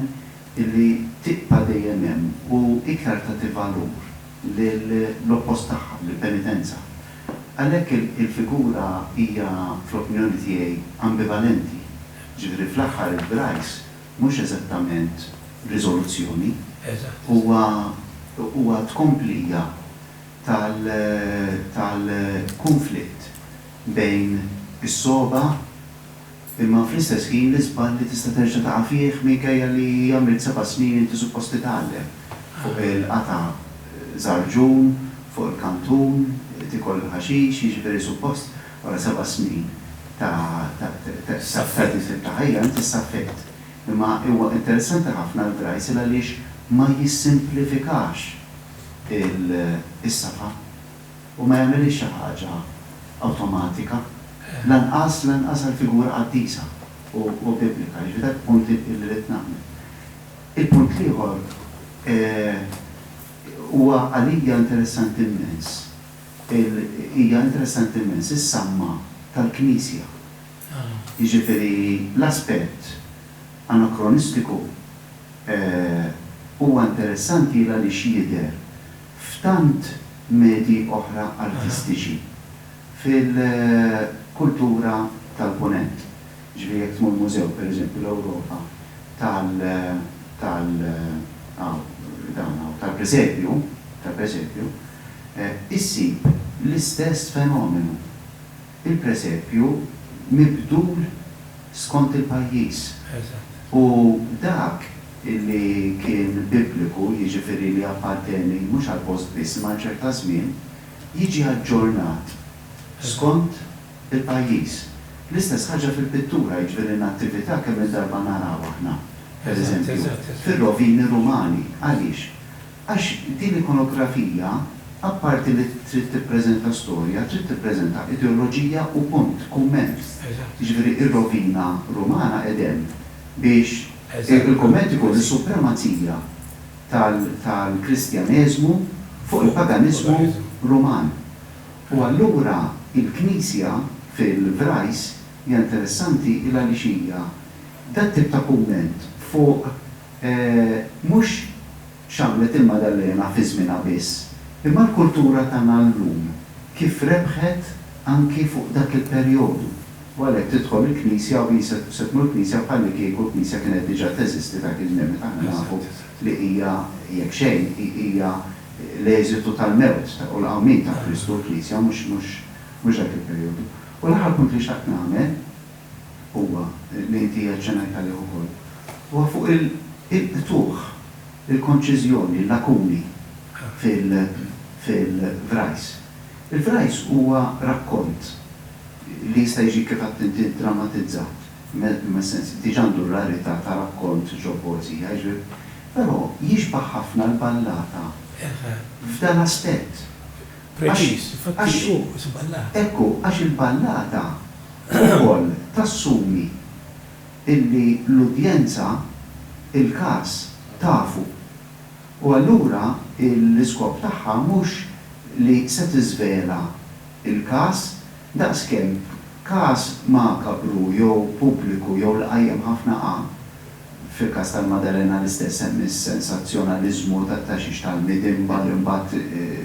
Speaker 4: illi tibqa' dejjem hemm u iktar tagħti valur lill-oppost tagħha, lill-penitenza. Għalhekk il-figura hija, fl-opinjoni tiegħi, ambivalenti. Jiġifieri fl-aħħar il-Bryce mhux eżattament riżoluzzjoni, huwa huwa tkomplija tal-kunflitt bejn is-sogħba Imma fl-istess ħin l-iżball li tista' terġa' taqa' fih minkejja li għamilt seba' snin inti suppost titgħallem fuq il-qatgħa żarġun, fuq il-kantun, tiekol il-ħaxix, jiġifieri suppost wara seba' snin ta' ta' din it-tip ta' ħajja inti ssaffejt. Imma huwa interessanti ħafna l-Braille għaliex ma jissimplifikax is-safa. U ma jagħmilhiex xi ħaġa awtomatika, lanqas lanqas għal figura qaddisa u u biblika. Jiġifieri dak punt illi ridt nagħmel. Il-punt l-ieħor huwa għalija interessanti immens, il hija interessanti immens is-samma tal-Knisja. Jiġifieri l-aspett anakronistiku huwa interessanti għaliex jidher f'tant medji oħra artistiċi fil-kultura tal-Punent. Jiġifieri jekk tmur mużew, pereżempju, l-Ewropa. tal tal hawn dan hawn tal-presepju tal-presepju issib l-istess fenomenu. Il-presepju mibdul skont il-pajjiż. U dak li kien bibliku, jiġifieri li japparteni mhux għal post biss imma għal ċerta żmien, jiġi aġġornat skont il-pajjiż. L-istess ħaġa fil-pittura, jiġifieri n-nattività kemm-il darba naraw aħna, pereżempju, fir-rovini Rumani. Għaliex? Għax din l-ikonografija, apparti li trid tippreżenta storja, trid tippreżenta ideoloġija u punt, kumment. Jiġifieri r-rovina Rumana qegħd hemm biex il-kumment ikun is-supremazija tal-Kristjaneżmu fuq il-paganiżmu Ruman. U allura il-Knisja fil-Vrajs hija interessanti il għaliex hija dat-tip ta' kumment fuq mhux x'għamlet il-Madalena fi żmienha biss, imma l-kultura tagħna llum kif rebħet anki fuq dak il-perjodu. U għalhekk tidħol il-Knisja u hi se tmur il-Knisja bħallikieku l-Knisja kienet diġà teżisti dak iż-żmien meta aħna nafu li hija jekk xejn hija l-eżitu tal-mewt u l-qawmien ta' Kristu l-Knisja mhux mhux mhux dak il-perjodu. U l-aħħar punt li xtaqt nagħmel huwa li inti aċċenajt għalih ukoll, huwa fuq il-qtugħ, il-konċiżjoni, il-lakuni fil fil-vrajs. Il-vrajs huwa rakkont li jista' jiġi kif għedt inti drammatizzat, mas-sens diġà għandu r-rarità ta' rakkont ġo poeżija, jiġifieri, però jixbah ħafna l-ballata f'dal-aspett.
Speaker 2: Preċiż, infatti hu qisu ballata.
Speaker 4: Ekku, għax il-ballata ukoll tassumi illi l-udjenza il-każ tafu. U allura l-iskop tagħha mhux li se tiżvela l-każ daqskemm każ makabru jew pubbliku jew li qajjem ħafna a, fil-każ tal-Maddalena l-istess hemm is-sensazzjonaliżmu tat-taxix tal-midinba li mbagħad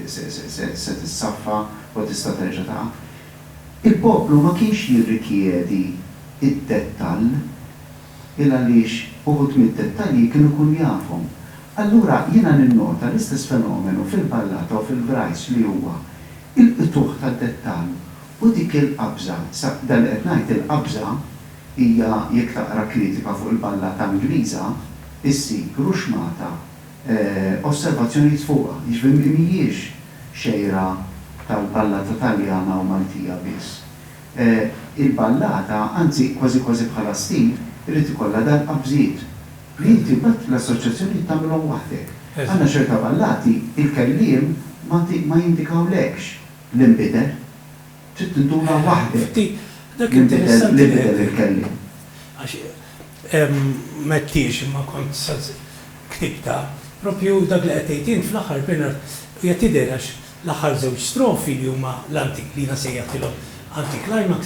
Speaker 4: se tissaffa u tista' terġa' taqa'. Il-poplu ma kienx jirrikjedi d-dettall il għaliex uħud mid-dettalji kien ikun jafhom. Allura jiena ninnota l-istess fenomenu fil-ballata u fil-vrajs li huwa il-qtugħ tad-dettall u dik il-qabża, sa dan li qed ngħid il-qabża hija jekk taqra kritika fuq il-ballata Ingliża issib ruxmata osservazzjonijiet fuqha, jiġifieri mhijiex xejra tal-ballata Taljana u Maltija biss. Il-ballata, anzi kważi kważi bħala stil, irid ikollha dal-qabżiet li inti mbagħad l-assoċjazzjonijiet tagħmilhom waħdek. Għandna ċerta ballati, il-kelliem ma jindikawlekx li nbidel. Trid tinduna waħdek
Speaker 2: Dak
Speaker 4: li nbidel
Speaker 2: interessanti
Speaker 4: li
Speaker 2: li
Speaker 4: nbidel
Speaker 2: qed
Speaker 4: il-kelliem.
Speaker 2: Għax m'għedtiex imma kont ktibtha, propju dak li qed tgħid int fl-aħħar Bernard hija tidher għax l-aħħar żewġ strofi li huma l-anti li jiena sejjaħtilhom anti-climax,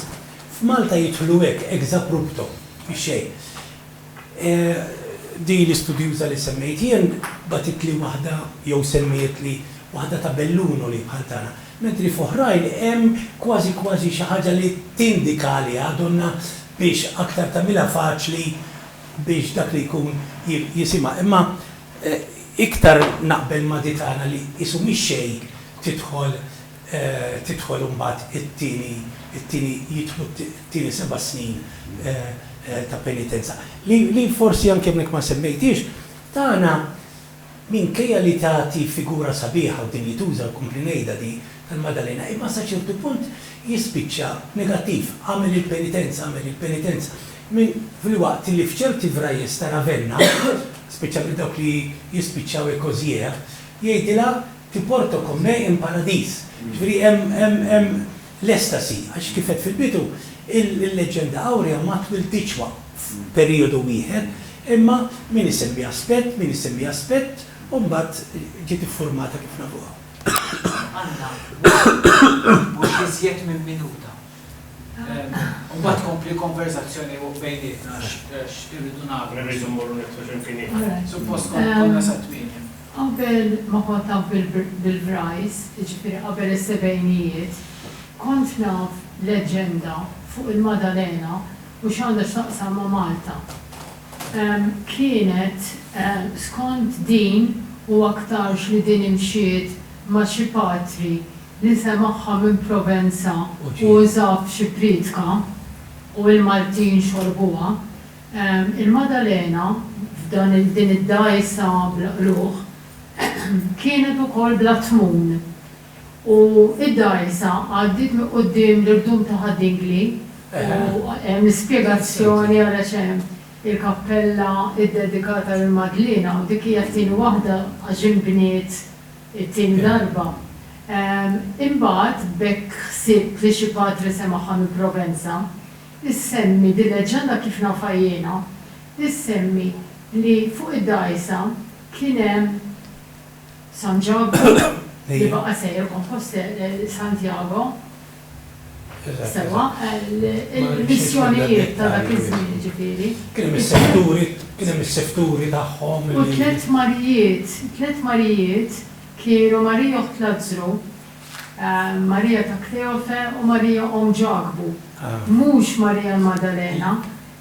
Speaker 2: f'Malta jidħlu hekk ex abrupto, mix-xejn. Din l-istudjuża li semmejt jien bagħtitli waħda jew semmietli waħda ta' Belluno li bħal tagħna, mentri f'oħrajn hemm kważi kważi xi ħaġa li tindika għaliha donnha biex aktar tagħmilha faċli biex dak li jkun jisimha. Imma iktar naqbel ma' di tagħna li qisu mix-xejn tidħol tidħol imbagħad it-tieni it-tieni jidħlu t-tieni seba' snin ta' penitenza. Li li forsi anke hawnhekk ma semmejthiex, tagħna minkejja li tagħti figura sabiħa u dinjituża, nkompli ngħidha di tal-Madalena, imma sa ċertu punt jispiċċa negattiv, għamel il-penitenza, għamel il-penitenza. Min filwaqt li f'ċerti vrajjes ta' Ravenna, speċjalment dawk li jispiċċaw Ecozier, jgħidilha Ti porto con me in paradis. Ġifieri hemm hemm hemm l-estasi, għax kif għedt fil-bidu, il-leġġenda awrea ma twilditx waqt f'perijodu wieħed, imma min isemmi aspett, min isemmi aspett, u mbagħad ġiet iffurmata kif nafuha.
Speaker 1: Għandna mhux iżjed minn minuta. U mbagħad tkompli konverżazzjoni bejnietna għax irridu nagħlqu.
Speaker 3: Irridu mmorru nitfu xi mkien ieħor.
Speaker 1: Suppost konna sat-tmienja.
Speaker 5: Qabel ma kont naf bil-Vrajs, jiġifieri qabel is-sebgħinijiet, kont naf leġġenda fuq il-Madalena u x'għandha x'taqsam ma' Malta. Kienet skont din u aktarx li din imxiet ma' xi patri li semagħha minn Provenza u użaha f'xi prietka u l-Maltin xorbuha, il-Madalena f'dan din id-dgħajsa bla qlugħ kienet ukoll bla tmun u d-dgħajsa għaddiet minn quddiem l-irdum ta' Ħad-Dingli u hemm l-ispjegazzjoni għaliex hemm il-kappella ddedikata lill-Madliena u dik hija t-tieni waħda għax inbniet it-tieni darba. Imbagħad b'hekk ħsibt li xi patri semagħha minn Provenza, issemmi, din leġġenda kif nafha jiena, issemmi li fuq id-dgħajsa kien hemm San Ġakbu li baqa' sejjer Santiago, Sewwa, il-missjonijiet ta' dak iż-żmien jiġifieri.
Speaker 2: Kien hemm is-sefturi, kien hemm is-sefturi tagħhom li.
Speaker 5: U tliet Marijiet, tliet Marijiet kienu Marija oħt Lazzru, Marija ta' Kleofe u Marija omm Ġakbu. Mhux Marija l-Maddalena.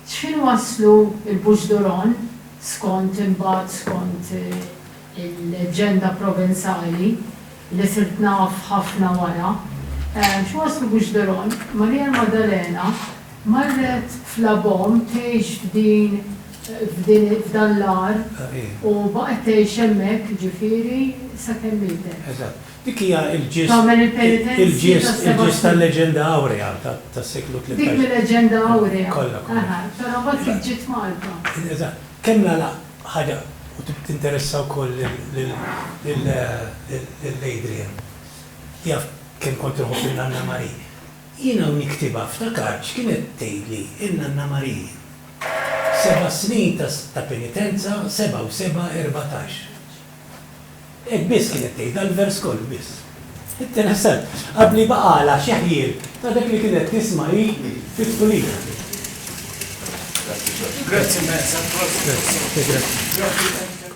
Speaker 5: X'ħin waslu l-Bouches-du-Rhône, skont imbagħad skont il-leġġenda Provenzali, li sirt naf ħafna wara, x'waslu Bouches-du-Rhône, Marija l-Maddalena marret f'La Baume tgħix f'din f'din f'dan l-għar u baqgħet tgħix hemmhekk, jiġifieri, sakemm mietet.
Speaker 2: Eżatt. Dik hija l-ġist
Speaker 5: Tagħmel il-penitenzi
Speaker 2: il-ġist
Speaker 5: tas-seba'
Speaker 2: il-ġist
Speaker 5: snin.
Speaker 2: tal-leġenda awrea tas-seklu
Speaker 5: Dik
Speaker 2: 13.
Speaker 5: mil-leġenda awrea.
Speaker 2: Kollha kollha.
Speaker 5: Aha, però mbagħad kif ġiet Malta.
Speaker 2: Eżatt. Kemm nagħlaq ħaġa u tinteressa wkoll lil Adrian. Jaf kemm kont inħobb in-Nanna Marie. Jiena u niktibha ftakart x'kienet tgħidli n-Nanna Marie. Seba' snin ta' penitenza, seba' u seba' 14. Hekk biss kienet tgħid, dal-vers kollu biss. Interessant, qabli baqgħalha xi ħjiel ta' dak li kienet tisma' hi fi tfulitha.
Speaker 1: Grazzi immens. Grazzi.